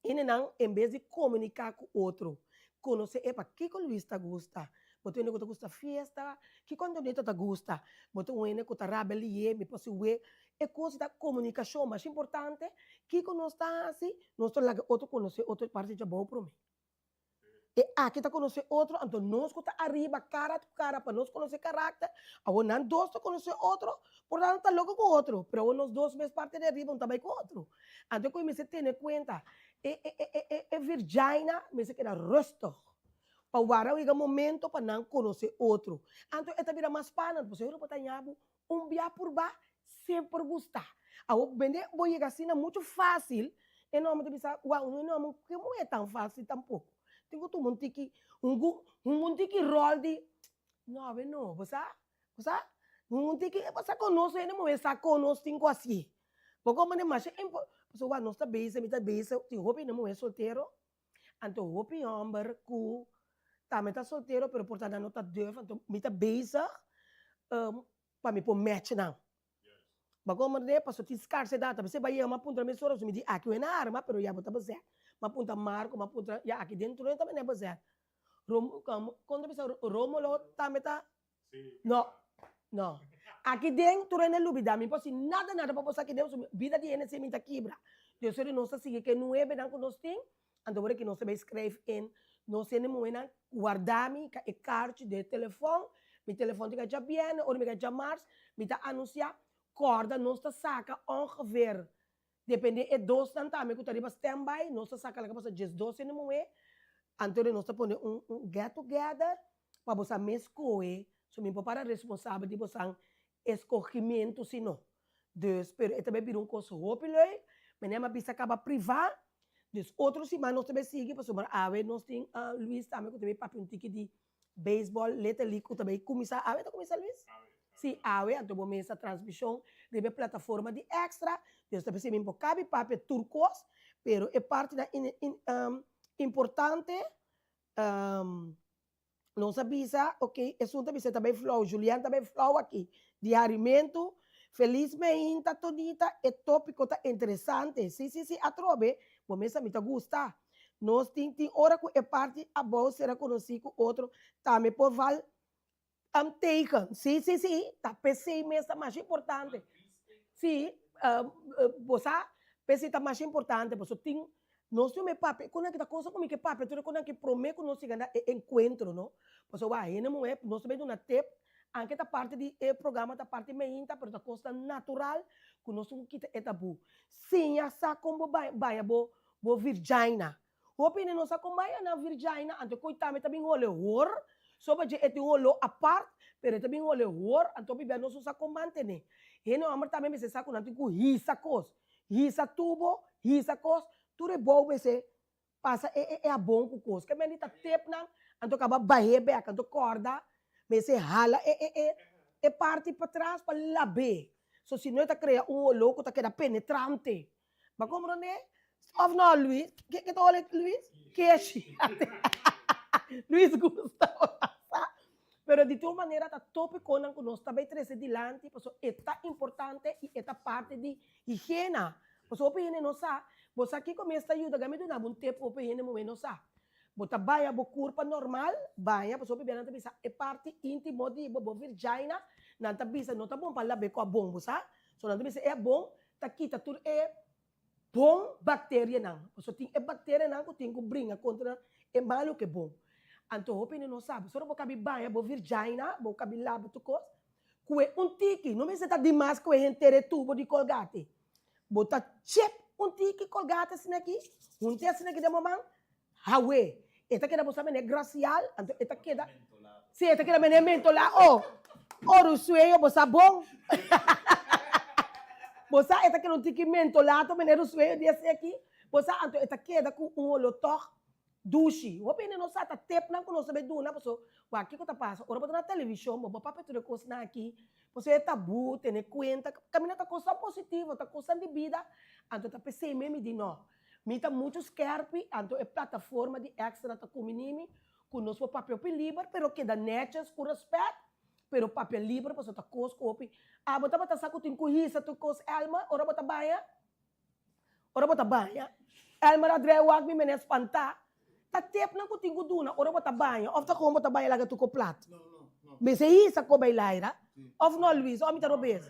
Hendenan en bes di komuniká ku otro. Konosé epa kiko Luis ta gusta. Bo ta un hende ku ta gusta fiesta, kiko Antonito ta gusta? Bo ta un hende ku ta rabia lié, mi por si wé. E kos ta komunikashon masha importante, kiko nos ta hasi, nos ta laga otro konosé otro parti djabou promé. E aki ta konosé otro, anto nos ku ta ariba kara ku kara pa nos konosé karakter, awor nan dos ta konosé otro, por tanto ta loko ku otro, pero awor nos dos mes parti di ariba no ta bai ku otro. Anto ku mester tene kuenta, e e e e e virjaina mester keda rustig pa wara yega momento pa nan konosé otro. Anto e ta bira mas spannend, pasobra bo ta haña bo Un bia purba, semper gusta. Awor bende bo yega asina muchu fácil, e nòmber ta bisa, wou, e nòmber ke muhé tan fácil tampoko. Tin ku tuma un tiki, hungu, hungu un tiki ròl di, no awe no, bo sa, bo sa, hungu un tiki, bo sa kon nos hende muhé sa kon nos tin ku hasié. Bo komprende masha impo, pasobra wak nos ta bezig, mi ta bezig, tin hopi hende muhé soltero, anto hopi hòmber ku Tambe ta soltero pero por ta nan no ta durf anto mi ta bezig pa mi por match nan. Bo a comprende? Paso tin scarsedad. A veces bo a yega mi a puntra mesora pasobra mi di aki wena arma pero ya bo ta bezet. Mi a puntra Marco, mi a puntra ya aki dentro tambe nan a bezet. Rom kon ta bisa Romolo tambe ta No, no. Aki den tur hende lubida mi por si nada nada pa boso aki den pasobra bida di hende si mi ta kibra. Dios ori nos ta sigui ke nuebenan ku nos tin, anto ora ki nos ta bai skrijf in nos hende muhénan warda mi ka e karchi den e telefòn, mi telefòn tin ka djabièrnè, ora mi ka djamars mi ta anunsiá, kòrda nos ta saka ongeveer Depende e dosnan tambe ku ta riba standby, nos ta saka laga pasa 12 hende muhé, anto nos ta pone un un get together pa bosan mes skohe, so mi por para responsabel di bosan eskogimentu si no. Dus, pero e ta bai bira un kos hopi leuk, meneer mi a bisa kaba privá, dus otro siman nos ta bai sigui pasobra awe nos tin Luis tambe ku ta bai papia un tiki di Baseball Little League ku ta bay kuminsá awe ta kuminsá Luis? Sí awe anto bo mesa transmishon riba e plataforma di Extra dus ta bisa mi por kabi papia tur kos pero e partinan importante nos a bisa ok esun ta bisa ta bay flow Julian ta bay flow aki di harimentu Felis meinta Tonita e topiko ta interesante sí sí sí atrobe bo mesa mi ta gusta. Nos tin tin ora ku e parti abou sera konosí ku otro tambe por val um teken. Sí, sí, sí, ta p'esei mes ta masha importante. Sí, bo sa, p'esei ta masha importante pasobra tin, nos tin un papia, ku nan ki ta kosa ku mi ke papia tur e ku nan ki promé ku nos yega na e enkuentro, no. Pasobra wak hende muhé, nos ta bai duna tep, anke ta parti di e programa ta parti meinta, pero ta kosnan natural ku nos tin ku kita e tabú. Siña sa kon bo baña bo Bo virjaina. Hopi hende no sa kon baña nan virjaina, anto koe tambe ta bin hole hor, so pa dje e tin un oló apart, pero e ta bin hole hor, anto hopi bia no sa kon mantené. Hende hòmber tambe mester sa ku nan tin ku hisa kos, hisa tubo, hisa kos, tur e bou mester pasa e e e habon ku kos. Ke mende ta tep nan, anto kaba bah'é bèk, anto kòrda mester hala e e e e parti patras pa lab'é, so si no e ta krea un oló ku ta keda penetrante. Bo comprende? Of no, Luis? Ke ke ta hole Luis? Keshi. Luis gusta sa. Pero di tur manera ta topiconan cu nos ta bay trece dilanti pasobra e ta importante y e ta parti di higiena. Pasobra hopi hende no sa. Bo sa kico mes ta yuda? Gami duna bo un tip hopi hende muhe no sa. Bo ta baña bo curpa normal, baña, pasobra hopi bia nan ta bisa e parti intimo di bo, bo virjaina, nan ta bisa no ta bon pa labe cu abon, bo sa? So nan ta bisa e abon ta kita tur e bon bacterianan, pasobra tin e bacterianan cu tin cu bringa contra e malo cu e bon. Anto hopi hende no sabi, solo bo kabi baña bo virjaina, bo kabi laba tur cos, cue un tiki, no mester ta dimas cue henter e tubo di colgate, bo ta chep un tiki colgate asina aki, hunte asina aki den bo man, Hawe, e ta keda bo sa mene gracial, anto e ta keda, si e ta keda mene mentolá, oh, ora un sueño bo sa bon, bo sa e ta keda un tiki mentolato mene un sueño di esei aki, bo sa anto e ta keda ku un holo tòg dushi. Hopi hende no sa ta tepnan ku nos ta bai duna paso wak kiko ta pasa ora bo ta na televishon bo bo papia tur e kosnan aki pasobra e tabú tene kuenta kaminda ta kosnan positivo ta kosnan di bida anto ta p'esei mes mi di no. Mi ta muchu skerpi, anto e plataforma di Extra ta kumini mi ku nos por papia hopi liber, pero keda netjes ku respet, pero papia liber pasobra ta kos ku hopi. Abo tabata sa ku tin ku hisa tur kos Elmer ora bo ta baña? Ora bo ta baña? Elmer a drei wak mi mene spantá. Ta tepnan ku tin ku duna ora bo ta baña òf ta kon bo ta baña laga tur ko plat? Mester hisa ko bai laira òf no Luis òf mi ta robes?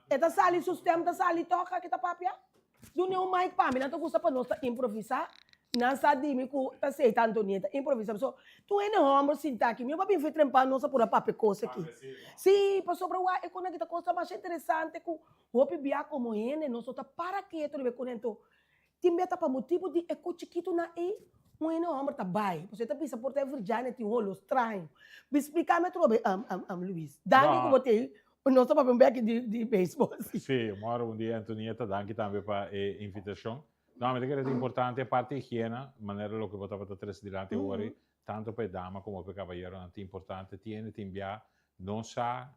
E ta sali su stem ta sali tòg aki ta papia? Duna un mic pa mi nan ta gusta pa nos ta improvisa nan sa di mi ku ta seita Antonieta improvisa paso tur hende hòmber sinta aki mi no por bin fetrenpa nos a pura papia kos aki si pasobra wak e kos nan aki ta kos ta masha interesante ku hopi bia komo hende nos no ta para ketu riba e kos nan Tin meta pa motibu di e ku chikitunan ei, un hende hòmber ta bai, pasobra e ta bisa por ta e Virginia tin holo straño. Bi splika mi atrobe, Luis. Danki ku bo t'ei, nos ta papia un beki di di beisbòl si. Sí, mòrgen un dia Antonieta, danki tambe pa e invitashon. No, mi ta kere ta importante e parti higiena, manera loke bo tabata trese dilanti awor ei, tanto pa e dama komo pa e kabayeronan ta importante. Tiene tin bia no sa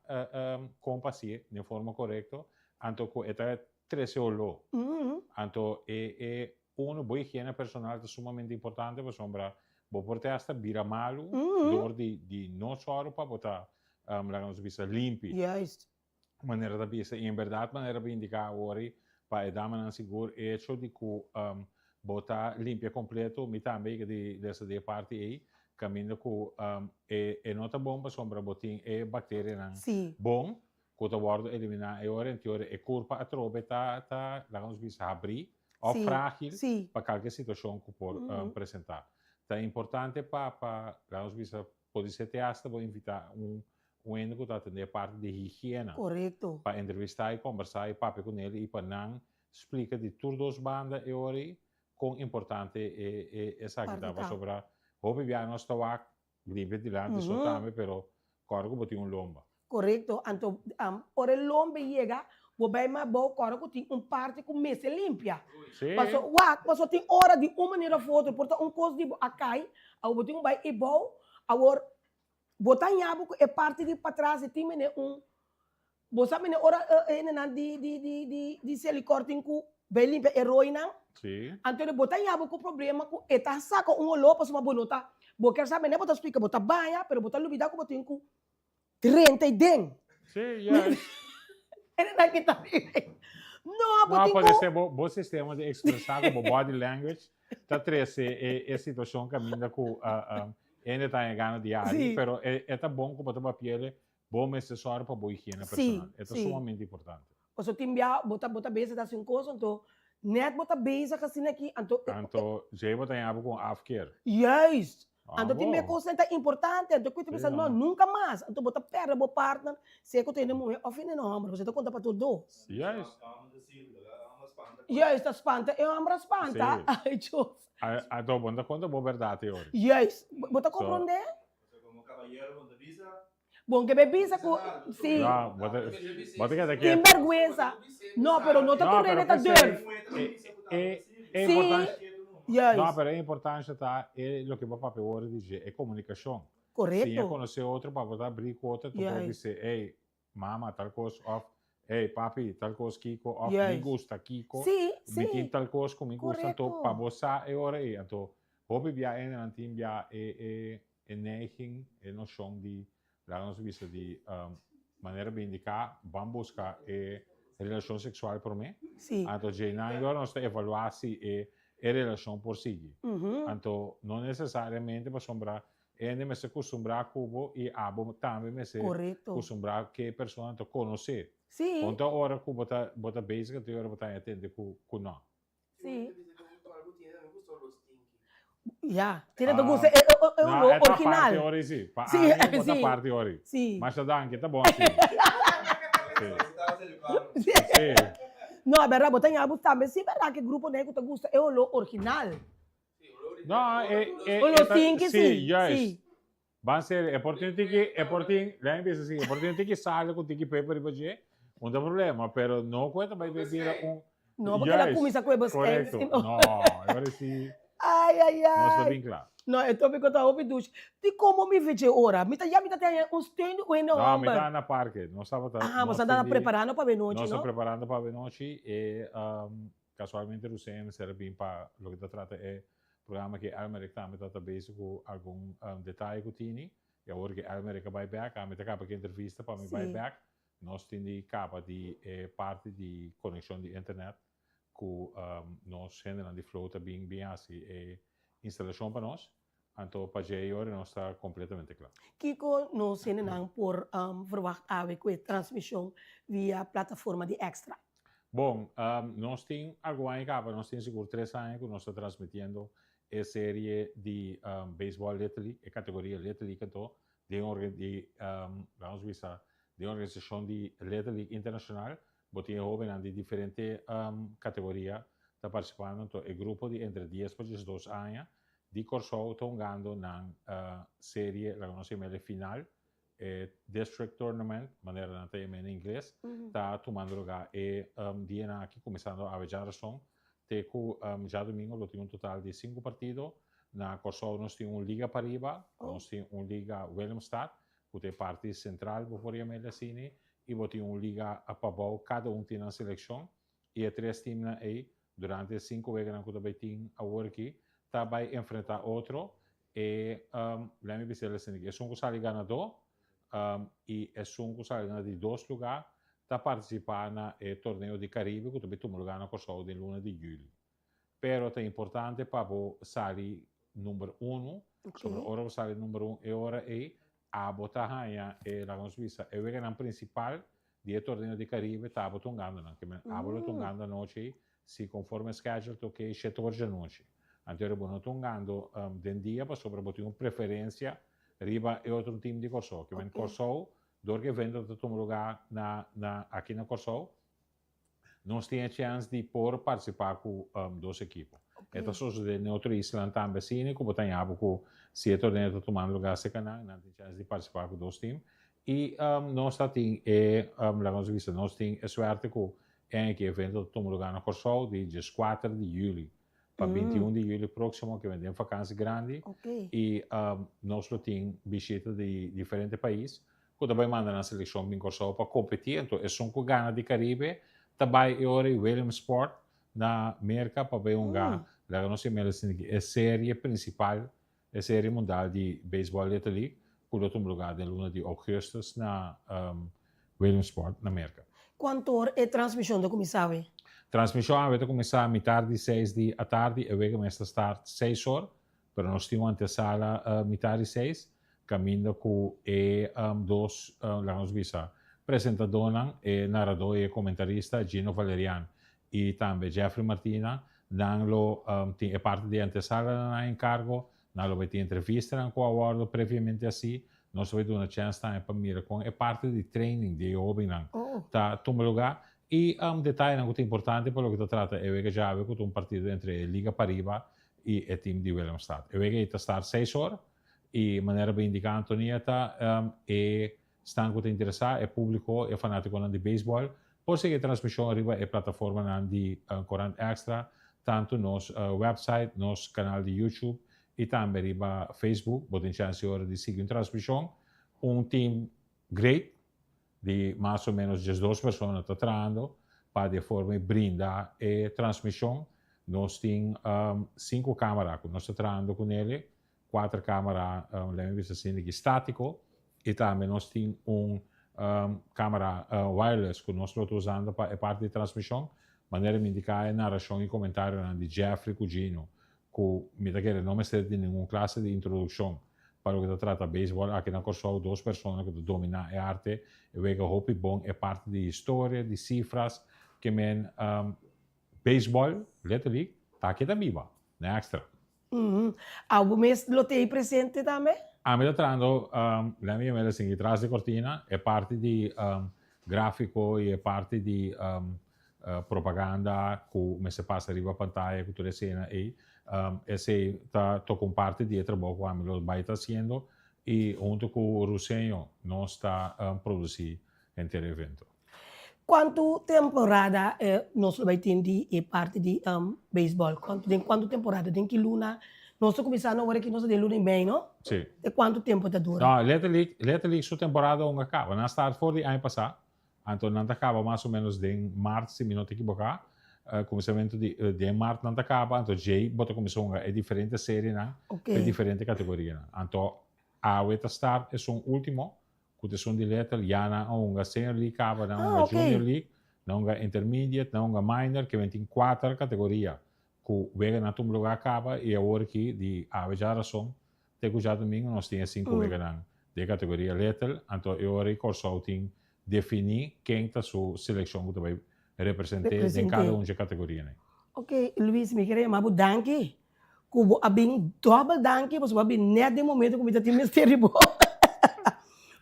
kon pa hasié den forma korekto, anto ku e ta trese oló. Anto e e uno bo higiena personal ta sumamente importante pasobra bo por te hasta bira malu dor di di no sòru pa bo ta laga nos bisa limpi. Juist. Manera ta bisa y en berdad manera bo indica awor ei pa e damanan sigur e hecho di cu bo ta limpia completo mi tambe yega di lesa di e parti ei caminda cu e e no ta bon pasobra bo tin e bacterianan bon ku ta wòrdu eliminá e ora en teoria e kurpa atrobe ta ta laga nos bisa habrí òf frágil pa kalke situashon ku por presentá. Ta importante pa pa laga nos bisa podisé te asta bo invitá un un hende ku ta atendé e parti di higiena pa entrevistá i kombersá i papia ku nel i pa nan splika di tur dos banda e ora ei kon importante e e esaki ta pasobra hopi biaha nos ta wak Limpia dilanti so tambe pero kòrda ku bo tin un lomba. Korekto, anto ora e lomba yega bo bai mas abou kòrda ku tin un parti ku mester limpia. Paso wak paso tin ora di un manera of otro por ta un kos di bo a kai awor bo tin ku bai ebou awor bo ta haña bo ku e parti di patras e tin mene un Bo sa mene ora e hendenan di di di di di Selikor tin ku bai limpia e roinan? Sí. Anto bo ta yaba ku problema ku e ta saka un oló pasobra bo no ta bo kier sa mene bo ta splika bo ta baña pero bo ta lubida ku bo tin ku drenta ei den. Sí, juist. Hendenan ki ta biba ei. No, bo No, tin ku. pode ser bo bo sistema di ekspresá ku bo body language ta trese e e situashon kaminda ku hende ta haña gana di ari, Sí. pero e e ta bon ku bo ta papi'el Bo mester sòru pa bo higiena personal. E ta sumamente importante. Pasobra tin bia bo ta bo ta bezig ta hasi un kos anto nèt bo ta bezig asina aki anto. Anto djei bo ta yabi ku un afkeer. Juist! Anto tin bia kosnan ta importante anto ku ta bisa no nunka mas anto bo ta pèrdè bo partner sea ku ta hende muhé òf hende hòmber pasobra ta konta pa tur dos. Juist! Juist ta spanta e hòmber a spanta. Ay Dios. Anto bo no ta konta bo bèrdat e ora. Juist! Bo ta komprondé? Bon ke be bisa ku si. No, bo ta bo ta keda Tin ketu. bergwensa. No, pero no ta No, tur pero hende ta p'esei durf. e e e Si, importansha No, juist. pero e importansha ta e loke bo papia wòrdu di dje, e komunikashon. Siña Korekto. konosé otro pa bo ta abrí ku otro, ta por Juist. bis'é, ey, mama tal kos òf ey, papi tal kos kiko òf mi Juist. gusta kiko, Si, mi tin si. tal kos ku mi gusta, anto pa Korekto. bo sa e ora ei. Anto hopi bia hendenan tin bia e e E neiging, e noshon di, laga nos bisa di manera bo indiká, ban buska e relashon seksual promé. Sí. Anto djeinan yora nos ta evaluá si e e relashon por sigui. Anto no nesesariamente pasobra e hende mester kustumbrá ku bo i abo tambe mester Korekto. kustumbrá ku e persona ta konosé. Sí. Kon ta ora ku bo ta bo ta bezig anto e ora bo ta atende ku ku no. Sí. Ya, tiene te gusta e, e, e, No, lo e ta original. parti ori sí. Pa Sí, ami bo ta sí. parti ori. Sí. Masha danki, ta bon así. Sí. Sí. No, a verdad, bo ta ña tambe sí, verdad que grupo ne ku ta gusta e olor original. No, e, e, Olor e ta, stinky, sí, sí, juist. sí. Ban serio, e por tin un tiki, e por tin, lei mi bisa si, e por tin un tiki sal ku tiki peper riba dje, un ta problema, pero no ku e ta bai bai bira un, No, porque el a juist, kuminsá ku e beskein, korekto, si no. no, e ora si, Ai, ai, nos ta ai. bin kla. No, e tópiko ta hopi dushi. Di komo mi veje ora? Mi ta ya mi ta ten un steun di un hende No, mi hòmber. ta na parke, nos tabata, Aha, nos boso a tin di, preparando pa benochi, nos ta no? preparando pa benochi, e kasualmente Rusén mester a bin pa loke ta trata e Programa ki Elmerick tambe ta ta bezig ku algun detaye ku tini i awor ki Elmerick a bai bek ami ta kaba ki entrevista pa mi bai bek nos tin di kaba di e parti di konekshon di internet. ku nos hendenan di Flow ta bin bin hasi e instalashon pa nos, anto pa dje ora nos ta kompletamente kla. Kiko nos hendenan por verwagt awe ku e transmishon via plataforma di Extra? Bon, nos tin algun aña kaba, nos tin sigur tres aña ku nos ta transmitiendo e serie di beisbòl Little League, e kategoria Little League anto den di laga nos bisa den organisashon di Little League Internashonal. Bo tin e hóbennan di diferente kategoria ta partisipando, anto e grupo di entre dies pa diesdos aña di Kòrsou ta hungando nan serie, laga nos yama el e final, e district tournament, manera nan ta yama na ingles, ta tumando lugá e dianan aki kuminsando awe djarason te ku djadumingu lo tin un total di sinku partido. Na Kòrsou nos tin un liga pariba, nos tin un liga Willemstad ku ta e parti sentral bo por yama el asini i bo tin un liga pabou, kada un tin nan selekshon i e tres timnan ei durante e sinku weganan ku ta bai tin awor aki ta bai enfrentá otro e lèt mi bisa el asina aki esun ku sali ganadó i esun ku sali na di dos lugá ta partisipá na e torneo di Karibe ku ta bai tuma lugá na Kòrsou den luna di yüli. Pero ta importante pa bo sali number uno, sobre ora bo sali number un e ora ei abo ta haña e laga nos bisa e weganan principal di e torneo di Caribe ta abo ta hungando nan. Ke men abo lo ta hungando anochi ei si conforme schedule ta oke shete ora djanochi. Anto ora bo no ta hungando den dia pasobra bo tin un preferencia riba e otro team di Kòrsou. Ke men Kòrsou dor ku evento ta tuma luga na na aki na Kòrsou Nos tin e chèns di por partisipá ku dos ekipo. E ta sosodé den otro islanan tambe asina ku bo ta haña bo ku si e torneo ta tumando lugá serka nan, nan tin chèns di partisipá ku dos tim. I nos ta tin e, laga nos bisa, nos tin e suerte ku e aña aki e evento ta tuma lugá na Kòrsou di dieskuater di yüli pa 21 di yüli próksimo ke bini den fakansi grandi i nos lo tin bishita di diferente pais ku ta bai manda nan selekshon bin Kòrsou pa kompetí. Anto esun ku gana di Karibe ta bai e ora ei Williamsport na Merka pa bai hunga, laga nos yam'el asina aki, e serie prinsipal, e serie mundal di beisbòl Little League ku lo tuma lugá den luna di ougùstùs na Williamsport na Merka. Kuantu or e transmishon ta kuminsá awe? Transmishon awe ta kuminsá mitar di seis di atardi, e wega mester start seis or. Pero nos tin un antesala mitar di seis, kaminda ku e dos, laga nos bisa, presentadónan, e naradó i e komentarista Gino Valerian i tambe Jeffrey Martina, nan lo tin e parti di antesala na nan enkargo, nan lo bai tin entrevistanan ku a wòrdu previamente hasí, nos lo bai duna chèns tambe pa mira kon e parti di training di e hóbennan ta tuma lugá i detayenan ku ta importante pa loke ta trata e wega djawe ku ta un partido entre e Liga Pariba i e team di Willemstad. E wega ei ta start seis or i manera bo indica Antonia ta e stan ku ta interesa, e publico, e fanaticonan di baseball por sigui e transmision riba e plataformanan di Corant Extra, tanto nos website, nos canal di YouTube i tambe riba Facebook. Bo tin chance ora di sigui un transmision. Un team great di mas o menos diesdos persona ta trahando pa di e forma ei brinda e transmision. Nos tin sinku camera cu nos ta trahando cu nele, cuater camera lemme bisa asina di statico y tambe nos tin un camera wireless cu nos lo ta usando pa e parti di transmision. Manera mi indica e naracion y comentarionan di Jeffrey cu Gino ku mi ta kere no mester di ningun klase di introdukshon pa loke ta trata beisbòl aki na Kòrsou, dos persona ku ta dominá e arte, e wega hopi bon e parti di historia, di sifras, ke men beisbòl, letterlijk, ta aki ta biba, na Extra. Abo mes lo ta ei presente tambe? Ami ta trahando, lèt mi yam'el asin, tras di kortina, e parti di gráfiko i e parti di Propaganda ku mester pasa riba pantaya ku tur esena ei, esei ta toka un parti di e trabou ku ami lo bai ta hasiendo i huntu ku Ruseño nos ta produsí henter e evento. Kuantu temporada nos lo bai tin di e parti di beisbòl? Kuantu den kuantu temporada? Den ki luna? Nos ta kuminsá no ora ki nos ta den luna i mei no? Sí. Te kuantu tempu ta dura? No, Little League, Little League su temporada aun a kaba. Nan start for di aña pasá. Anto nan ta kaba mas o menos den mart si mi no ta ekiboká. Kuminsamentu di den mart nan ta kaba, anto djei bo ta kuminsá hunga e diferente serienan pa e diferente kategorianan. Anto awe ta start esun ultimo ku ta esun di Little, ya nan a hunga Senior League kaba, nan a hunga Junior League. Nan hunga intermediate, nan hunga minor, ke men tin kuater kategoria ku weganan tuma lugá kaba i awor aki di awe djarason te ku djadumingu nos tin e sinku weganan di e kategoria little, anto e ora ei Kòrsou tin definí ken ta su selekshon ku ta bai represent'é den kada un dje kategorianan. Ok, Luis, mi kere yama bo danki ku bo a bin dòbel danki pasobra bo a bin nèt den momento ku mi ta tin mester di bo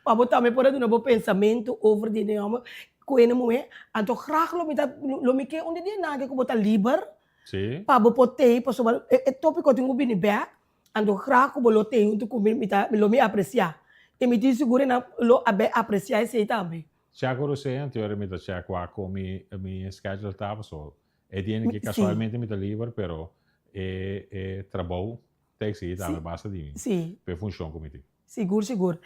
pa bo tambe por a duna bo pensamentu over di e hòmber ku hende muhé. Anto grag lo mi ta lo mi ke un di dia nan ku bo ta liber pa bo por tei pasobra e tópiko tin ku bini bèk anto grag ku bo lo tei huntu ku mi mi ta lo mi apresiá i mi tin sigur e nan lo a bai apresiá esei tambe. Chèk ora esei anto ora mi ta chèk wak kon mi mi schedule ta pasobra E dia ki casualmente mi ta liber pero e e trabou ta exigi tambe basta di mi pa e funcion cu mi tin. Sigur sigur.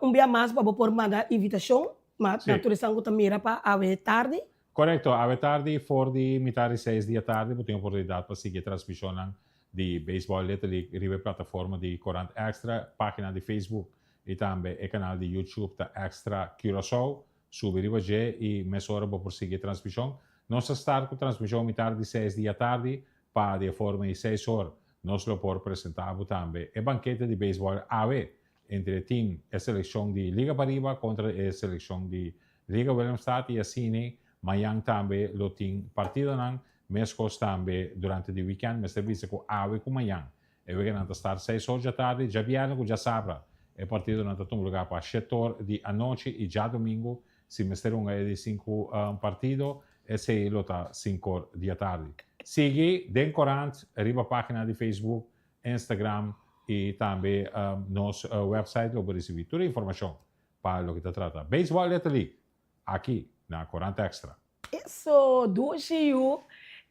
Un bia mas pa bo por manda invitacion ma na tur esnan cu ta mira pa awe tardi. Corecto, awe tardi for di mitar di seis di atardi bo tin oportunidad pa sigui e transmisionnan di Baseball Little League riba e plataforma di Corant Extra, pagina di Facebook y tambe e canal di YouTube ta Extra Curaçao. Subi riba dje i mesora bo por sigui e transmishon. Nos ta start ku transmishon mitar di seis di atardi pa di e forma i seis or nos lo por presenta bo tambe e bankete di beisbòl awe entre e team e selekshon di Liga Pariba kontra e selekshon di Liga Willemstad i asini mayan tambe lo tin partidonan meskos tambe durante di wikènt mester bisa ku awe ku mayan E weganan ta start seis or djatardi, djabièrnè ku djasabra. E partidonan ta tuma lugá pa shet or di anochi i djadumingu si mester hunga e di sinku partido, esei lo ta sinkor di atardi. Sigui den korant, riba página di Facebook, Instagram i tambe nos website lo bo risibí tur e informashon pa loke ta trata Baseball Little League aki na Korant Extra. Eso dushi yu.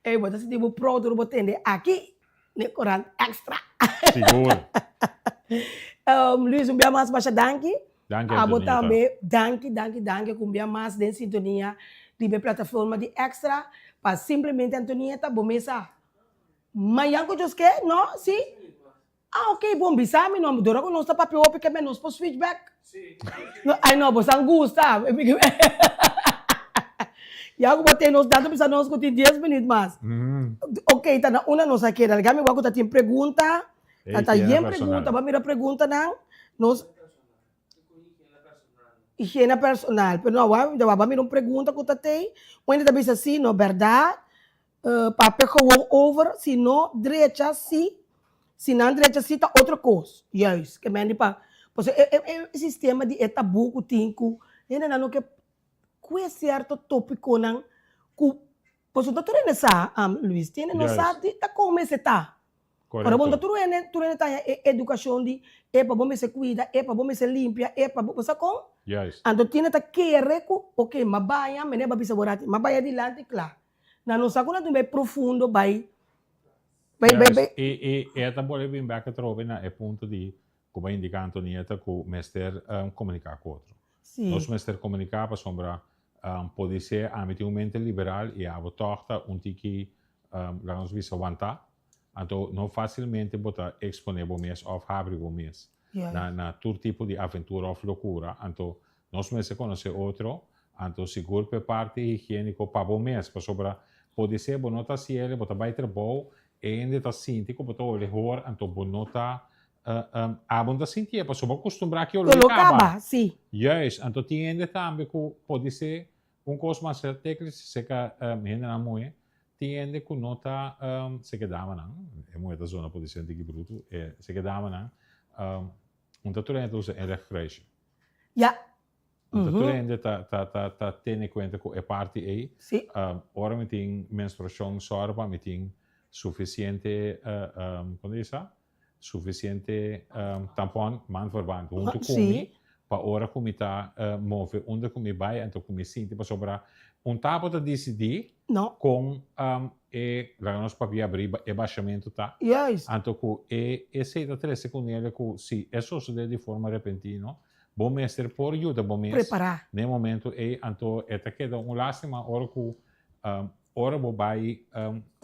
Ey bo ta sinti bo proud ora bo tende aki n'e Corant Extra. Sigur. Luis un bia mas masha danki. Danki Abo Antonita. tambe danki danki danki ku un bia mas den sintonia riba e plataforma di Extra pa simplemente Antonieta bo mes sa mayan ku Dios ke no si Ah ok bon bisa mi no dora ku nos ta papia hopi ke nos por switch back no ay no bosan gusta ya ku bo ten nos tanto bisa nos ku tin dies minut mas ok ta na una nos a keda laga mi wak ku ta tin pregunta ta ta yen pregunta bo a mira preguntanan nos higiena personal pero no wak bo a mira un pregunta ku ta tei un hende ta bisa si no berdad Papia gewoon over, si no drecha si, si nan drecha si ta otro kos, juist, ke men di pa, pasobra e e e sistema di e tabú ku tin ku hendenan no ke kue sierto topikonan ku, pasobra no tur hende sa, Luis, tin hende no sa di ta kon mester ta. Ora bo no ta tur hende, tur hende ta haña e edukashon di epa bo mester kuida, epa bo mester limpia, epa bo, bo sa kon? Anto tin hende ta kere ku, oke, m'a baña, mene bo a bisa bo rati, m'a baña dilanti kla. Nan no sa ku nan tin bai profundo bai bai bai bai. I i e ta bolbe bin bek atrobe na e punto di ku bo a indiká Antonieta ku mester komuniká ku otro. Nos mester komuniká pasobra podisé ami tin un mente liberal i abo tòg ta un tiki laga nos bisa wantá. Anto no fásilmente bo ta eksponé bo mes òf habri bo mes na na tur tipo di aventura òf lokura. Anto nos mester konosé otro, anto sigur ku e parti higiéniko pa bo mes, pasobra podisé bo no ta hasi el, bo ta bai trabou, e hende ta sinti ku bo ta hole hor, anto bo no ta abo no ta sintié pasobra bo a kustumbrá ki oló kaba. Juist, anto tin hende tambe ku podisé Un kos mas teklis seka hendenan muhé, tin hende ku no ta seka damanan, e muhé ta zona por disi tiki brutu, e seka damanan, un ta tur hende ta usa inlegkruisje. Ya. Un ta tur hende ta ta ta ta tene kuenta ku e parti ei. Si. Ora mi tin menstruashon sòru pa mi tin sufisiente, kon ta bisa? Suficiente tampon, maandverband, huntu ku mi, pa ora ku mi ta move unda ku mi bai anto ku mi sinti pasobra un tabo ta disidí kon e, laga nos papia abrí, e bashamentu ta. Anto ku e esei ta trese ku nele ku si e sosodé di forma repentino, bo mester por yuda bo mes na e momento ei, anto e ta keda un lástima ora ku ora bo bai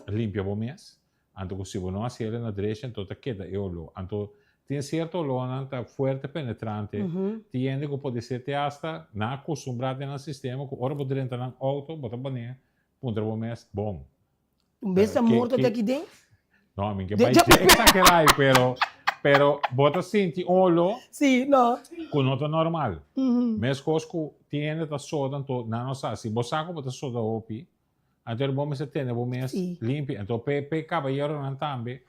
limpia bo mes, Anto ku si bo no hasi el na drecha anto ta keda e oló. Anto Tin sierto olónan ta fuerte penetrante, tin hende ku podisé te asta nan a kustumbrá den nan sistema ku ora bo drenta nan outo bo ta bané puntra bo mes, bon, Un bes ta morto te aki den? No, mi ke bai dje exagerá pero pero bo ta sinti un oló Sí, no. ku no ta normal. Meskos ku tin hende ta soda anto nan no sa. Si bo sa ku bo ta soda hopi, anto bo mester tene bo mes limpi. Anto p'e p'e kabayeronan tambe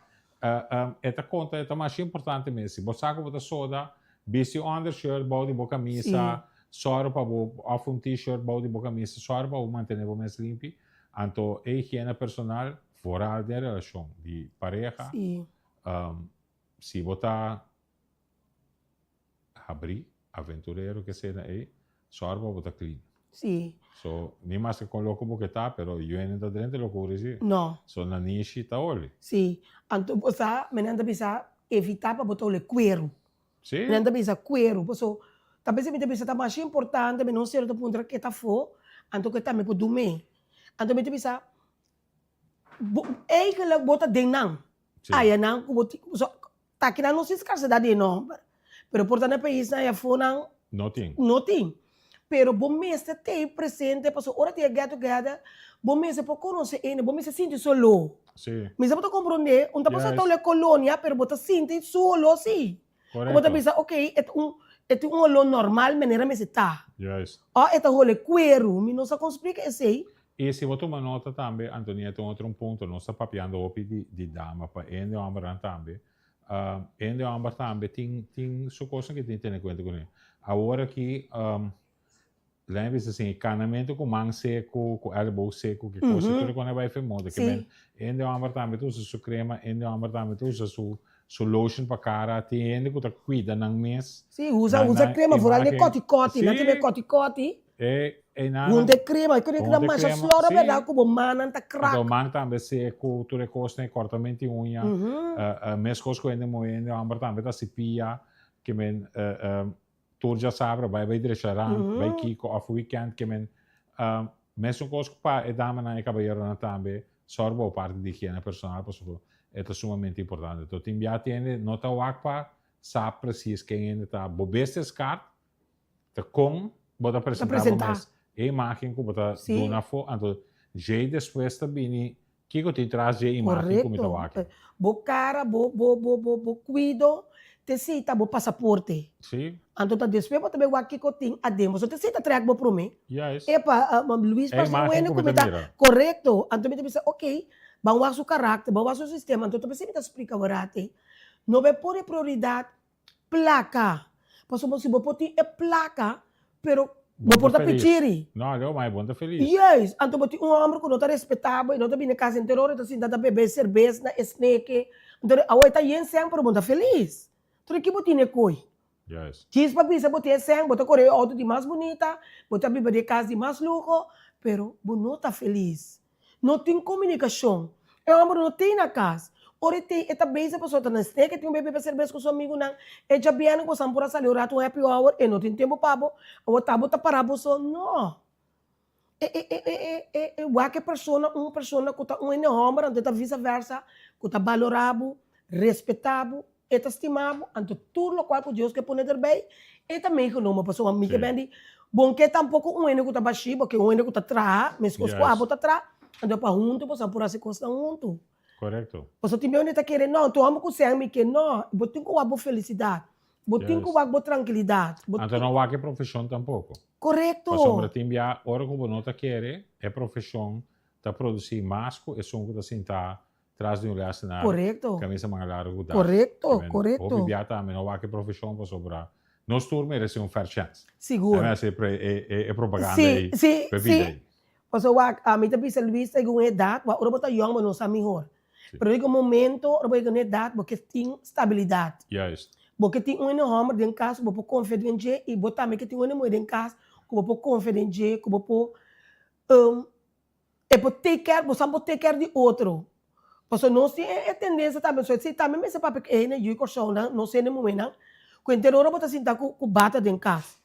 e ta konta e ta masha importante mes. Si bo sa ku bo ta soda, bisti un undershirt bou di bo kamisa, sòru pa bo òf un t-shirt bou di bo kamisa, sòru pa bo mantene bo mes limpi. Anto e higiena personal, vooral den relashon di pareha, si bo ta habrí, aventurero ke sena ei, sòru pa bo ta clean. Sí. So, ni maske kon loko bo ke ta, pero yuenen ta drenta lokura si. No. So, nanishi ta oli. Sí. Anto bo sa, menan ta bisa, evitá pa bo ta ole kueru. Sí. Nan ta bisa kueru, paso ta bisa mi ta bisa ta masha importante mi no sero ta puntra ke ta afó, anto ke tambe por dum'é. Anto mi ta bisa bo eigenlijk bo ta den nan, Sí. aya nan ku bo tin, paso ta kinan no tin skarsedat di e nòmber, pero por ta na paisnan aya afó nan No tin. no tin. Pero bo mester t'ei presente paso ora tin e get together bo mester por konosé ene, bo mester sinti su oló. Sí. Mi sa bo ta komprondé, un ta pasa Juist. ta olé kolonia pero bo ta sinti su oló sí. Ku bo ta Korekto. bisa ok e ta un e tin un oló normal manera mester ta. Juist. O e ta hole kueru, mi no sa kon splika esei. I si bo tuma nota tambe, Antonieta, un otro un punto, nos ta papiando hopi di di dama pa hende hòmbernan tambe. Hende hòmber tambe tin tin su kosnan ke tin tene kuenta kuné. Awor aki Lei a bisa asin, e kanamentu ku man seku, ku elbow seku, ki kos, tur e kos a bai fe moda. Ke men hende hòmber tambe ta usa su krema, hende hòmber tambe ta usa su su lotion pa kara. Tin hende ku ta kuida nan mes. Sí, usa Nan usa nan krema, vooral den imágen. kòti kòti, nan tin e Sí. kòti kòti. E e nan Hunta e krema, e krema hunta e masha krema, flora sí. berdad ku bo mannan ta krak. Anto man tambe seku, tur e kosnan, e kòrtamenti uña. Meskos ku hende muhé, hende hòmber tambe ta sipia, ke men Tur djasabra bai bai drecha rand, bai kiko of weekend ke men mesun kos ku pa e damanan e kabayeronan tambe sòru pa bo parti di higiena personal pasobra e ta sumamente importante. To tin bia tende no ta wak pa sa presis ken hende ta. Bo business card ta kon bo ta presenta bo mes, e imagen ku bo ta duna afó anto djei despues ta bini Kiko tin tras dje imagen ku mi ta wak? Korekto. Bo kara, bo bo bo bo bo kuido te si ta bo pasaporte. Sí. Anto ta despues bo ta bai wak kiko tin aden. Pasobra te si ta trek bo promé. Juist. Epa, Luis E parse un imagen hende ku ku mi mi ta ta mira. Korekto. Anto mi ta bisa ok, ban wak su karakter, ban wak su sistema. Anto ta p'esei mi ta splika wor ate. No bai pone prioridat Plaka. Pasobra si bo por tin e plaka, pero bo por ta pichiri. No, leo, ma e bon ta felis. Juist. Anto bo tin un homber ku no ta respetá bo, e no ta bini kas henter ora, e ta sinta ta bebe serbes na e sneke. Anto awor e ta yen sèn, pero bo no ta felis. Anto di ki bo tin e koi? Juist. Djis pa bisa bo tin e sèn, bo ta kore e outo di mas bunita, bo ta biba den e kas di mas luho, pero bo no ta felis. No tin komunikashon. E hòmber no tei na kas. Ora e tei, e ta bezig pasobra ta na stek, e tin un bebe serbes ku su amigunan. E djabièrnè ku bosan por a sali un ratu un happy hour, e no tin tempu pa bo. Awor ta bo ta pará bo so? No. E e e e e e wak e persona un persona ku ta un hende hòmber, anto e ta visa versa, ku ta balorá bo, respetá bo, E ta stima bo, anto tur lokual ku Dios ke pone derbei, e ta meegenomen. Pasobra mi ke ben di, bon ke tampoko un hende ku ta bashí, bo ke un hende ku ta traha, meskos ku abo ta traha, anto pa huntu boso a por hasi kosnan huntu. Korekto. Pasobra tin bes ta kere, no, tur hòmber ku sèn mi ke, no, bo tin ku wak bo felisidat, bo tin ku wak bo trankilidat, bo Anto tin. no wak e profeshon tampoko. Korekto. Pasobra tin bia ora ku bo no ta kere, e profeshon ta produsí mas ku esun ku ta sintá Tras di un lessenaar, Korekto. camisa manga largo ku das. Korekto, Ke men, korekto. hopi bia tambe no wak e profeshon pasobra nos tur merese un fair chance. Sigur. A mi hasi e pre, e, e, e propaganda Sí, ei sí, pa e sí. bida ei. Pasobra wak, ami ta bisa Luis ta yega un edat, wak ora bo ta yong bo no sa mihor. Sí. Pero yega un momento ora bo yega un edat bo ke tin stabilidat. Juist. Bo ke tin un hende hòmber den kas ku bo por konfia den dje i bo tambe ke tin un hende muhé den kas ku bo por konfia den dje, ku bo por E por take care, boso por take care di otro. Pasobra nos tin e tendensia tambe, so esei tambe mester papia ku e hende yu Kòrsounan, nos hende muhénan, ku henter ora bo ta sinta ku ku bata den kas.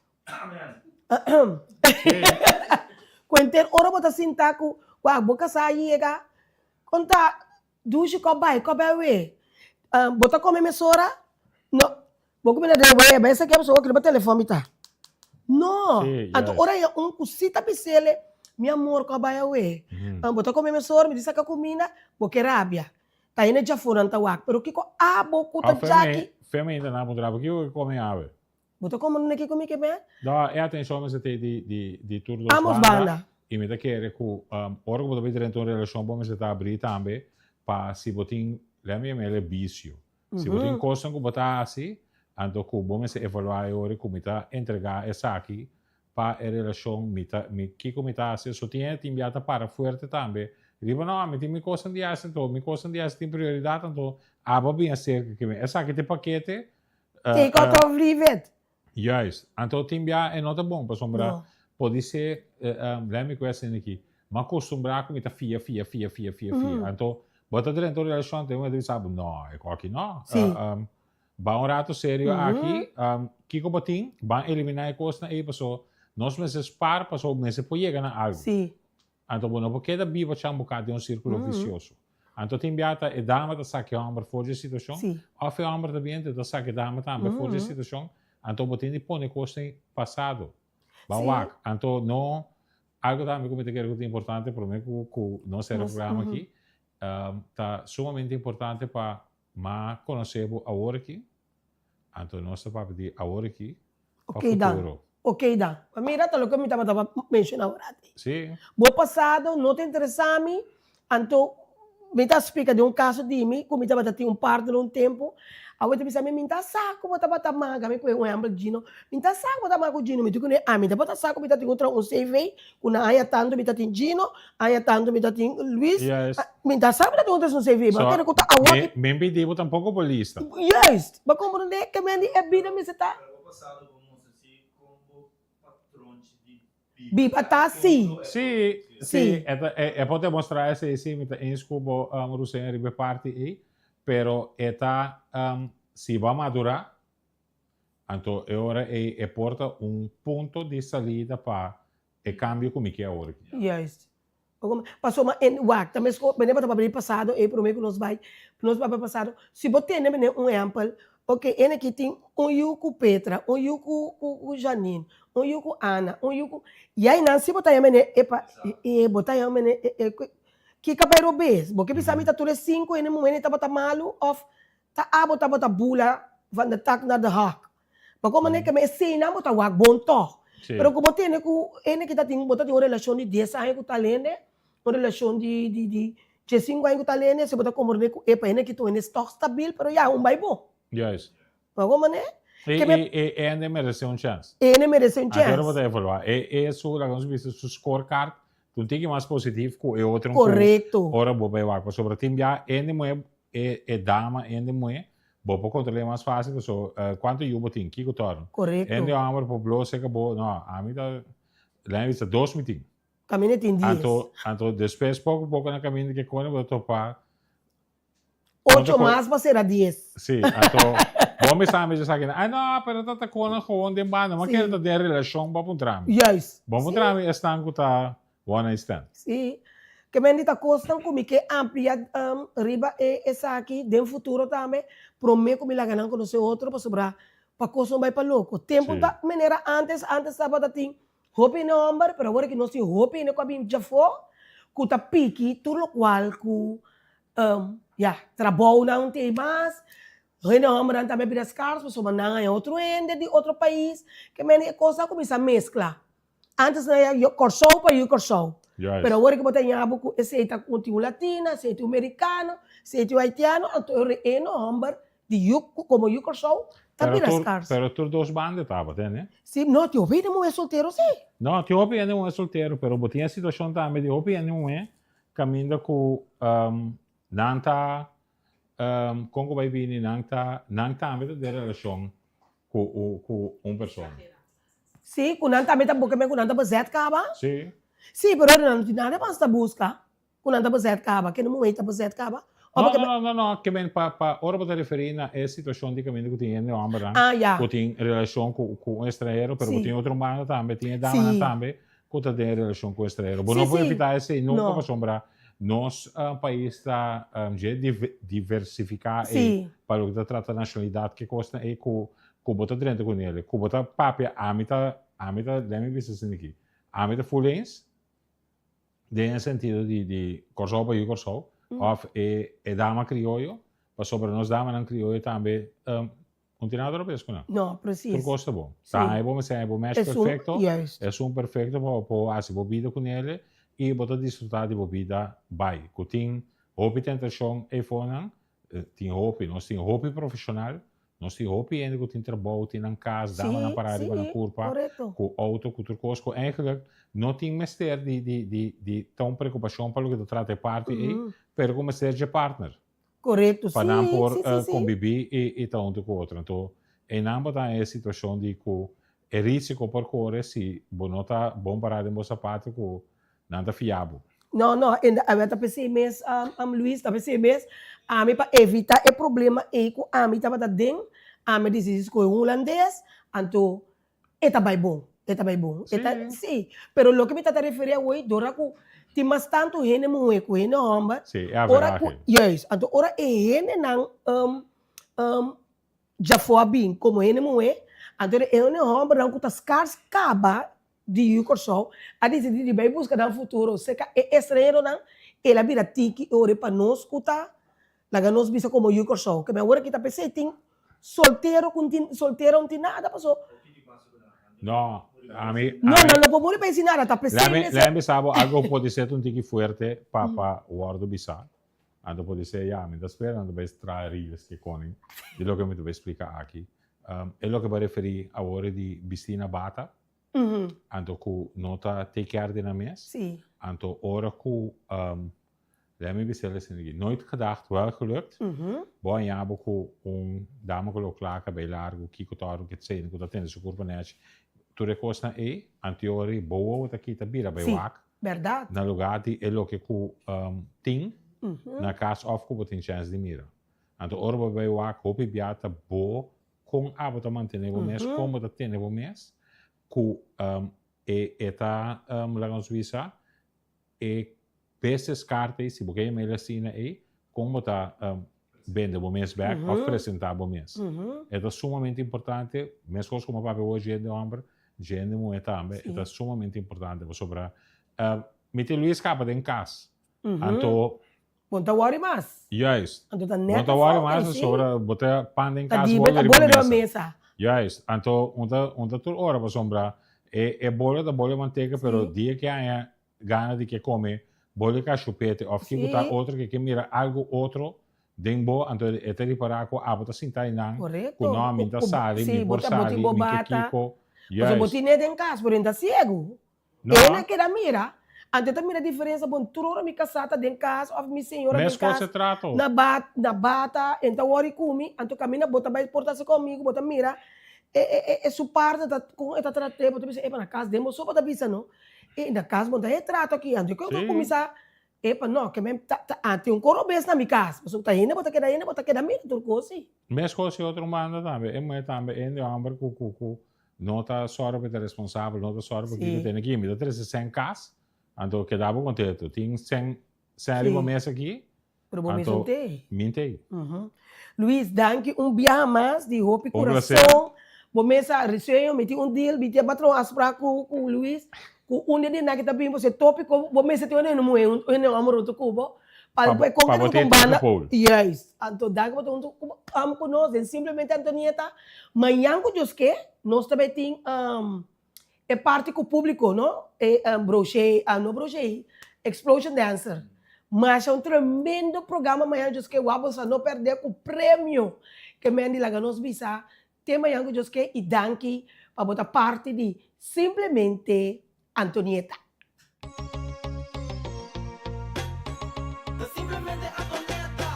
Ku henter ora bo ta sinta ku wak bo kasá a yega, kon ta dushi kò bai, kò bai awe? Bo ta kome mesora? No, bo ku mi na den wea, bai esaki abso wak riba telefon mi ta. No, Sí, anto juist. ora ya un ku si ta bisele, mi amor ku a bai awe. Bo ta kome mesora, mi di saka kuminda, bo ke rabia. Ta hende djaforan ta wak, pero kiko abo ku ta Of djaki? Femi ainda na puntra bo, kiko ke kome awe? Bo ta komprende kiko mi ke men? No, e atenshon mester te di di di tur dos Ambos banda. banda. I mi ta kere ku ora ku bo ta bai drenta un relashon bo mester ta abrí tambe pa si bo tin, lèt mi yam'el e bisio. Si bo tin kosnan ku bo ta hasi, anto ku bo mester evaluá e ora ku mi ta entregá esaki pa e relashon, mi ta mi kiko mi ta hasi. So tin e tin bia ta para fuerte tambe riba no, mi tin mi kosnan di hasi anto mi kosnan di hasi tin prioridat anto abo a bin aserka ke mi. Esaki ta e pakete Take out of leave it. Juist. Anto tin bia e no ta bon pasobra No. podise let me question aki. M'a costumbrá cu mi ta fia fia fia fia fia fia. Anto bo ta drenta un relacion anto e momento bisa bo no e cu aki no. Sí. Ba un rato serio aki kico bo tin ban eliminá e cosnan ey paso nos mester spar paso mester por yega na algo. Sí. Anto bo no por keda biba chambuká den un sírkulo visioso. Anto tin bia ta e dama ta saka e hòmber for di e situashon, òf e hòmber ta bin ta saka e dama tambe for di e situashon. Anto bo tin di pone kos den pasado. Ban wak. Anto no, algu tambe ku mi ta kere ku ta importante promé ku ku nos sera e programa aki, ta sumamente importante pa ma konosé bo awor aki, Anto nos ta papia di awor aki pa Oké dan, futuro. oké dan. Pa mira ta loke mi tabata menciona awor ati. Sí. Bo pasado no ta interesa mi, anto mi ta splica di un caso di mi cu mi tabata tin un partner un tempo, awor e ta bisa mi, mi ta sa cu bo tabata maga mi cu un ehempel Gino, mi ta sa cu bo ta maga cu Gino, mi di cune, ami tabata sa cu mi ta tin un traha un CV cu na aña tanto mi ta tin Gino, aña tanto mi ta tin Luis, Juist. mi ta sa mi ta tin un tres un CV, So, ma kere ku ta awor mi, mi pidi bo tampoco bo lista. Juist, bo comprende ke men di e bida mester ta. Pero bo pasado bo mostra si kon bo patronchi di biba ta si. Si, si, e ta, e, e por demostra esei si, mi ta eens ku bo, um, Rusen riba e parti ei, pero e ta, um, si bo a madura, anto e ora ei e por ta un punto di salida pa E cambio cu mi ke awor aki. Juist. Pasobra en wak ta mesco mene bo ta papia di pasado ey prome cu nos bay nos papia pasado si bo tende mene un ehempel ok ene aki tin un yu cu Petra un yu cu cu Janine un yu cu Ana un yu cu y aynan si bo ta yama mene epa e bo ta yama mene e kiko a bay robes bo ke bisa mi ta tur e cinco ene muhé tabata malo of ta abo tabata bula van de tak naar de hak Pa como ne keme eseinan bo ta wak bon tog. Sí. Pero ku bo tene ku hende ki ta tin, bo ta tin un relashon di dies aña ku tal hende, un relashon di di di diesinku aña ku tal hende, si bo ta komprende ku epa hende ki ta un hende tog stabil, pero ya un bai bo. Juist. Pa como ne? E Keme e e e hende merese un chèns. E hende merese un Anto ora bo chèns. ta evaluá. E e su, laga nos bisa, su scorecard ta un tiki mas positif ku e otro ku Korekto. ora bo bai wak. Pasobra tin bia hende muhé E e dama hende muhé, bo por kontrol'é mas fásil paso kuantu yu bo tin, kiko tòrn. Korekto. Hende hòmber por blo seka bo, no, ami ta, lei mi bisa dos mi tin. Kaminda tin dies. Anto, anto despues poko poko na kaminda ke kone bo ta topa. Ocho mas pa sera dies. Sí, anto bo mi sa mi esaki, ay no, pero ta ta kone gewoon den banda, mi a kere ta den relashon bo a puntra mi. Juist. Bo a puntra mi esnan ku ta One night stand. Sí. Ke men di ta kosnan ku mi ke amplia riba e esaki den futuro tambe, promé ku mi laga nan konosé otro pasobra pa kos no bai pa loko. Tempu Sí. ta manera ántes, ántes tabata tin hopi hende hòmber, pero awor aki nos tin hopi hende ku a bin djafó ku ta piki tur lokual ku ya, trabounan tin mas, hende hòmbernan tambe a bira skars pasobra nan haña otro hende di otro pais. Ke men di e kosnan a kuminsá meskla. Antes nan ya yo Kòrsou pa yu Kòrsou. Juist. Pero awor ku bo ta ña bo ku esei ta un tin un latina, esei tin un merikano, esei tin un haitiano, anto e re'eno hòmber di yu komo yu Kòrsou ta Pero bira tur, skars. pero tur dos banda tabata, ne? Si, no, tin hopi hende muhé soltero si. No, tin hopi hende muhé soltero, pero bo tin e situashon tambe di hopi hende muhé kaminda ku nan ta, kon ku bai bini, nan ta, nan tambe ta den relashon ku ku un persona. Sí, ku nan tambe ta boke men ku nan ta bezet kaba. Sí. Sí, pero nan no tin nada mas ta buska ku nan ta bezet kaba. Kende muhé ta bezet kaba? No, no, no, no, no, ke men pa pa ora bo ta referí na e situashon di kaminda ku tin hende hòmbernan Ah, ya. ku tin relashon ku ku un estranhero, pero bo Sí. tin otro banda tambe, tin e damanan Sí. tambe ku ta den relashon ku un estranhero. Bo Sí, no por sí. evitá esei nunka No. pasobra. Nos pais ta dje diversifiká ei pa loke ta trata nashonalidat ke kosnan ei ku ku bo ta drenta ku nele ku bo ta papia ami ta ami ta lèt mi bisa esaki aki ami ta full eens den e sentido di di Kòrsou pa yu Kòrsou òf e e dama krioyo pasobra nos damanan krioyo tambe Un tin nada robes ku nan. No, precies. Tur kos ta bon. Sí. Ta haña bo mester haña bo match Esun, perfecto. juist. Esun perfecto pa bo por hasi bo bida ku nele i bo ta disfruta di bo bida bai. Ku tin hopi tentashon eifonan, tin hopi, nos tin hopi profeshonal, nos tin hopi hende ku tin trabou, tin nan kas, damanan Sí, pará riba nan sí, kurpa, korekto. ku outo, ku tur kos, ku eigenlijk no tin mester di di di di ta un preokupashon pa loke ta trata e parti ei, pero ku mester dje partner. Korekto, Pa nan sí, por sí, sí, sí. kombibí i ta huntu ku otro. Anto einan bo ta den e situashon di ku e risiko por kore si bo no ta bon pará den bo sapato ku nan ta fia bo. No, no, en a ta p'esei mes, Luis, ta p'esei mes, ami pa evitá e problema ei ku ami tabata den, ami a disidí skohe un hulandes, anto E ta bai bon, e ta bai bon. E ta, Sí. sí. Pero loke mi ta ta referí awor, dora ku tin mas tantu hende muhé ku hende hòmber, Sí, e ora ku, averahe. juist, anto ora e hendenan djafó a bin komo hende muhé, anto e hende hòmbernan ku ta skars kaba di yu Kòrsou a disidí di bai buska nan futuro serka e estranheronan, el a bira tiki e ora pa nos ku ta Laga nos bisa komo yu Kòrsou ke mi awor aki ta p'esei tin soltero ku tin soltero no tin nada paso. No, ami, No, ami nan no por muri pa esi nada ta p'esei Lami, mester. lami bisa bo algo ku podi ser un tiki fuerte pa pa wòrdu bisá. Anto podi ser ya, mi ta spera nan ta bai traha reels ke koning di loke mi ta bai splika aki. E loke bo a referí awor di bistí na bata, anto ku no ta take care di nan mes. Sí. Anto ora ku Let me bisa el esaki aki, Nooit gedacht, wel gelukt. Bo a haña bo ku un dama ku lo kla, kabei largu, kiko ta òrdu, ke tseni, ku ta tende su kurpa nèchi. Tur e kosnan ei, anteori bo wowo ta kita bira bai Sí, wak bèrdat. na lugá di e loke ku tin na kas òf ku bo tin chèns di mira. Anto ora bo bai wak, hopi bia ta bo kon abo ta mantené bo mes, kon bo ta tene bo mes, ku e e ta laga nos bisa, E bestes kaart ei, si bo ke yama el asina ei, kon bo ta bende bo mes bek òf presentá bo mes. E ta sumamente importante, meskos komo papia wou djende hòmber, djende muhé tambe, e ta sumamente importante pasobra mi tin Luis kaba den kas, anto Bo no ta wòri mas. Juist. Anto ta Bo nèt no ta e wòri fout mas ei, sí. pasobra bo ta pan den Ta kas di bolo ta riba bolo riba mesa. mesa. Juist. Anto un ta un ta tur ora pasobra e e bolo ta bolo di manteka pero Sí. dia ke haña gana di ke kome bolo di kashupete òf kiko ta Sí. otro ke ke mira algu otro den bo anto e ta ripará ku abo ta sinta einan ku Korekto. no mi Ku ta ku sali sí mi bo por ta bo tin sali bo mi ke bata. kiko. Pasobra bo Juist. tin e den kas pero e ta siegu. No. E na keda mira, anto e ta mira diferensa bon tur ora mi kasá ta den kas òf mi señora den Meskos kas e trato. na ba na bata e ta wòri ku mi, anto kaminda bo ta bai porta si komigo bo ta mira e e e su parte ta kon e ta trat'é bo ta bisa epa na kas den bo so bo ta bisa no e na kas bo no ta e trato aki anto e Sí. kuminsá epa no ke men ta ta tin un koro bes na mi kas pasobra ta hende bo ta keda hende bo ta keda mira tur kos si. Meskos e otro banda tambe e muhé tambe hende hòmber ku ku ku No ta sòru pa e ta responsabel, no ta sòru pa kiko tene aki. Mi ta trese sèn kas, anto keda bo kontentu. Tin sèn sèn riba mesa aki, Pero bo mes anto un tei. mi n'tei. Luis, danki un biaha mas di hopi Un placer. kurason. Bo mes a risueño, mi tin un deal, mi tin a patrón afsprak ku ku Luis, ku un di nan ki ta bin pasobra e tópiko bo mester tin un hende muhé, un hende hòmber huntu ku bo, pa Pa pa e kon pa keda bo ku tin un banda. e pool. Juist. Anto danki pa ta huntu ku ku nos den Simplemente Antonieta. Mañan ku Dios ke, nos ta bai tin e parti ku públiko, no? E Brochet, no Brochet, Explosion Dancer. Masha un tremendo programa mañan Dios ke, wak boso a no pèrdè ku premio ke Mandy laga nos bisa te mañan ku Dios ke i danki pa bo ta parti di Simplemente Antonieta. Ta simplemente Antonieta.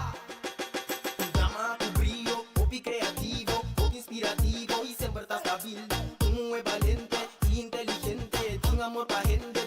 Un dama ku brio, hopi kreativo, hopi inspirativo i semper ta stabil. Un muhé balente i inteligente, tin amor pa hende.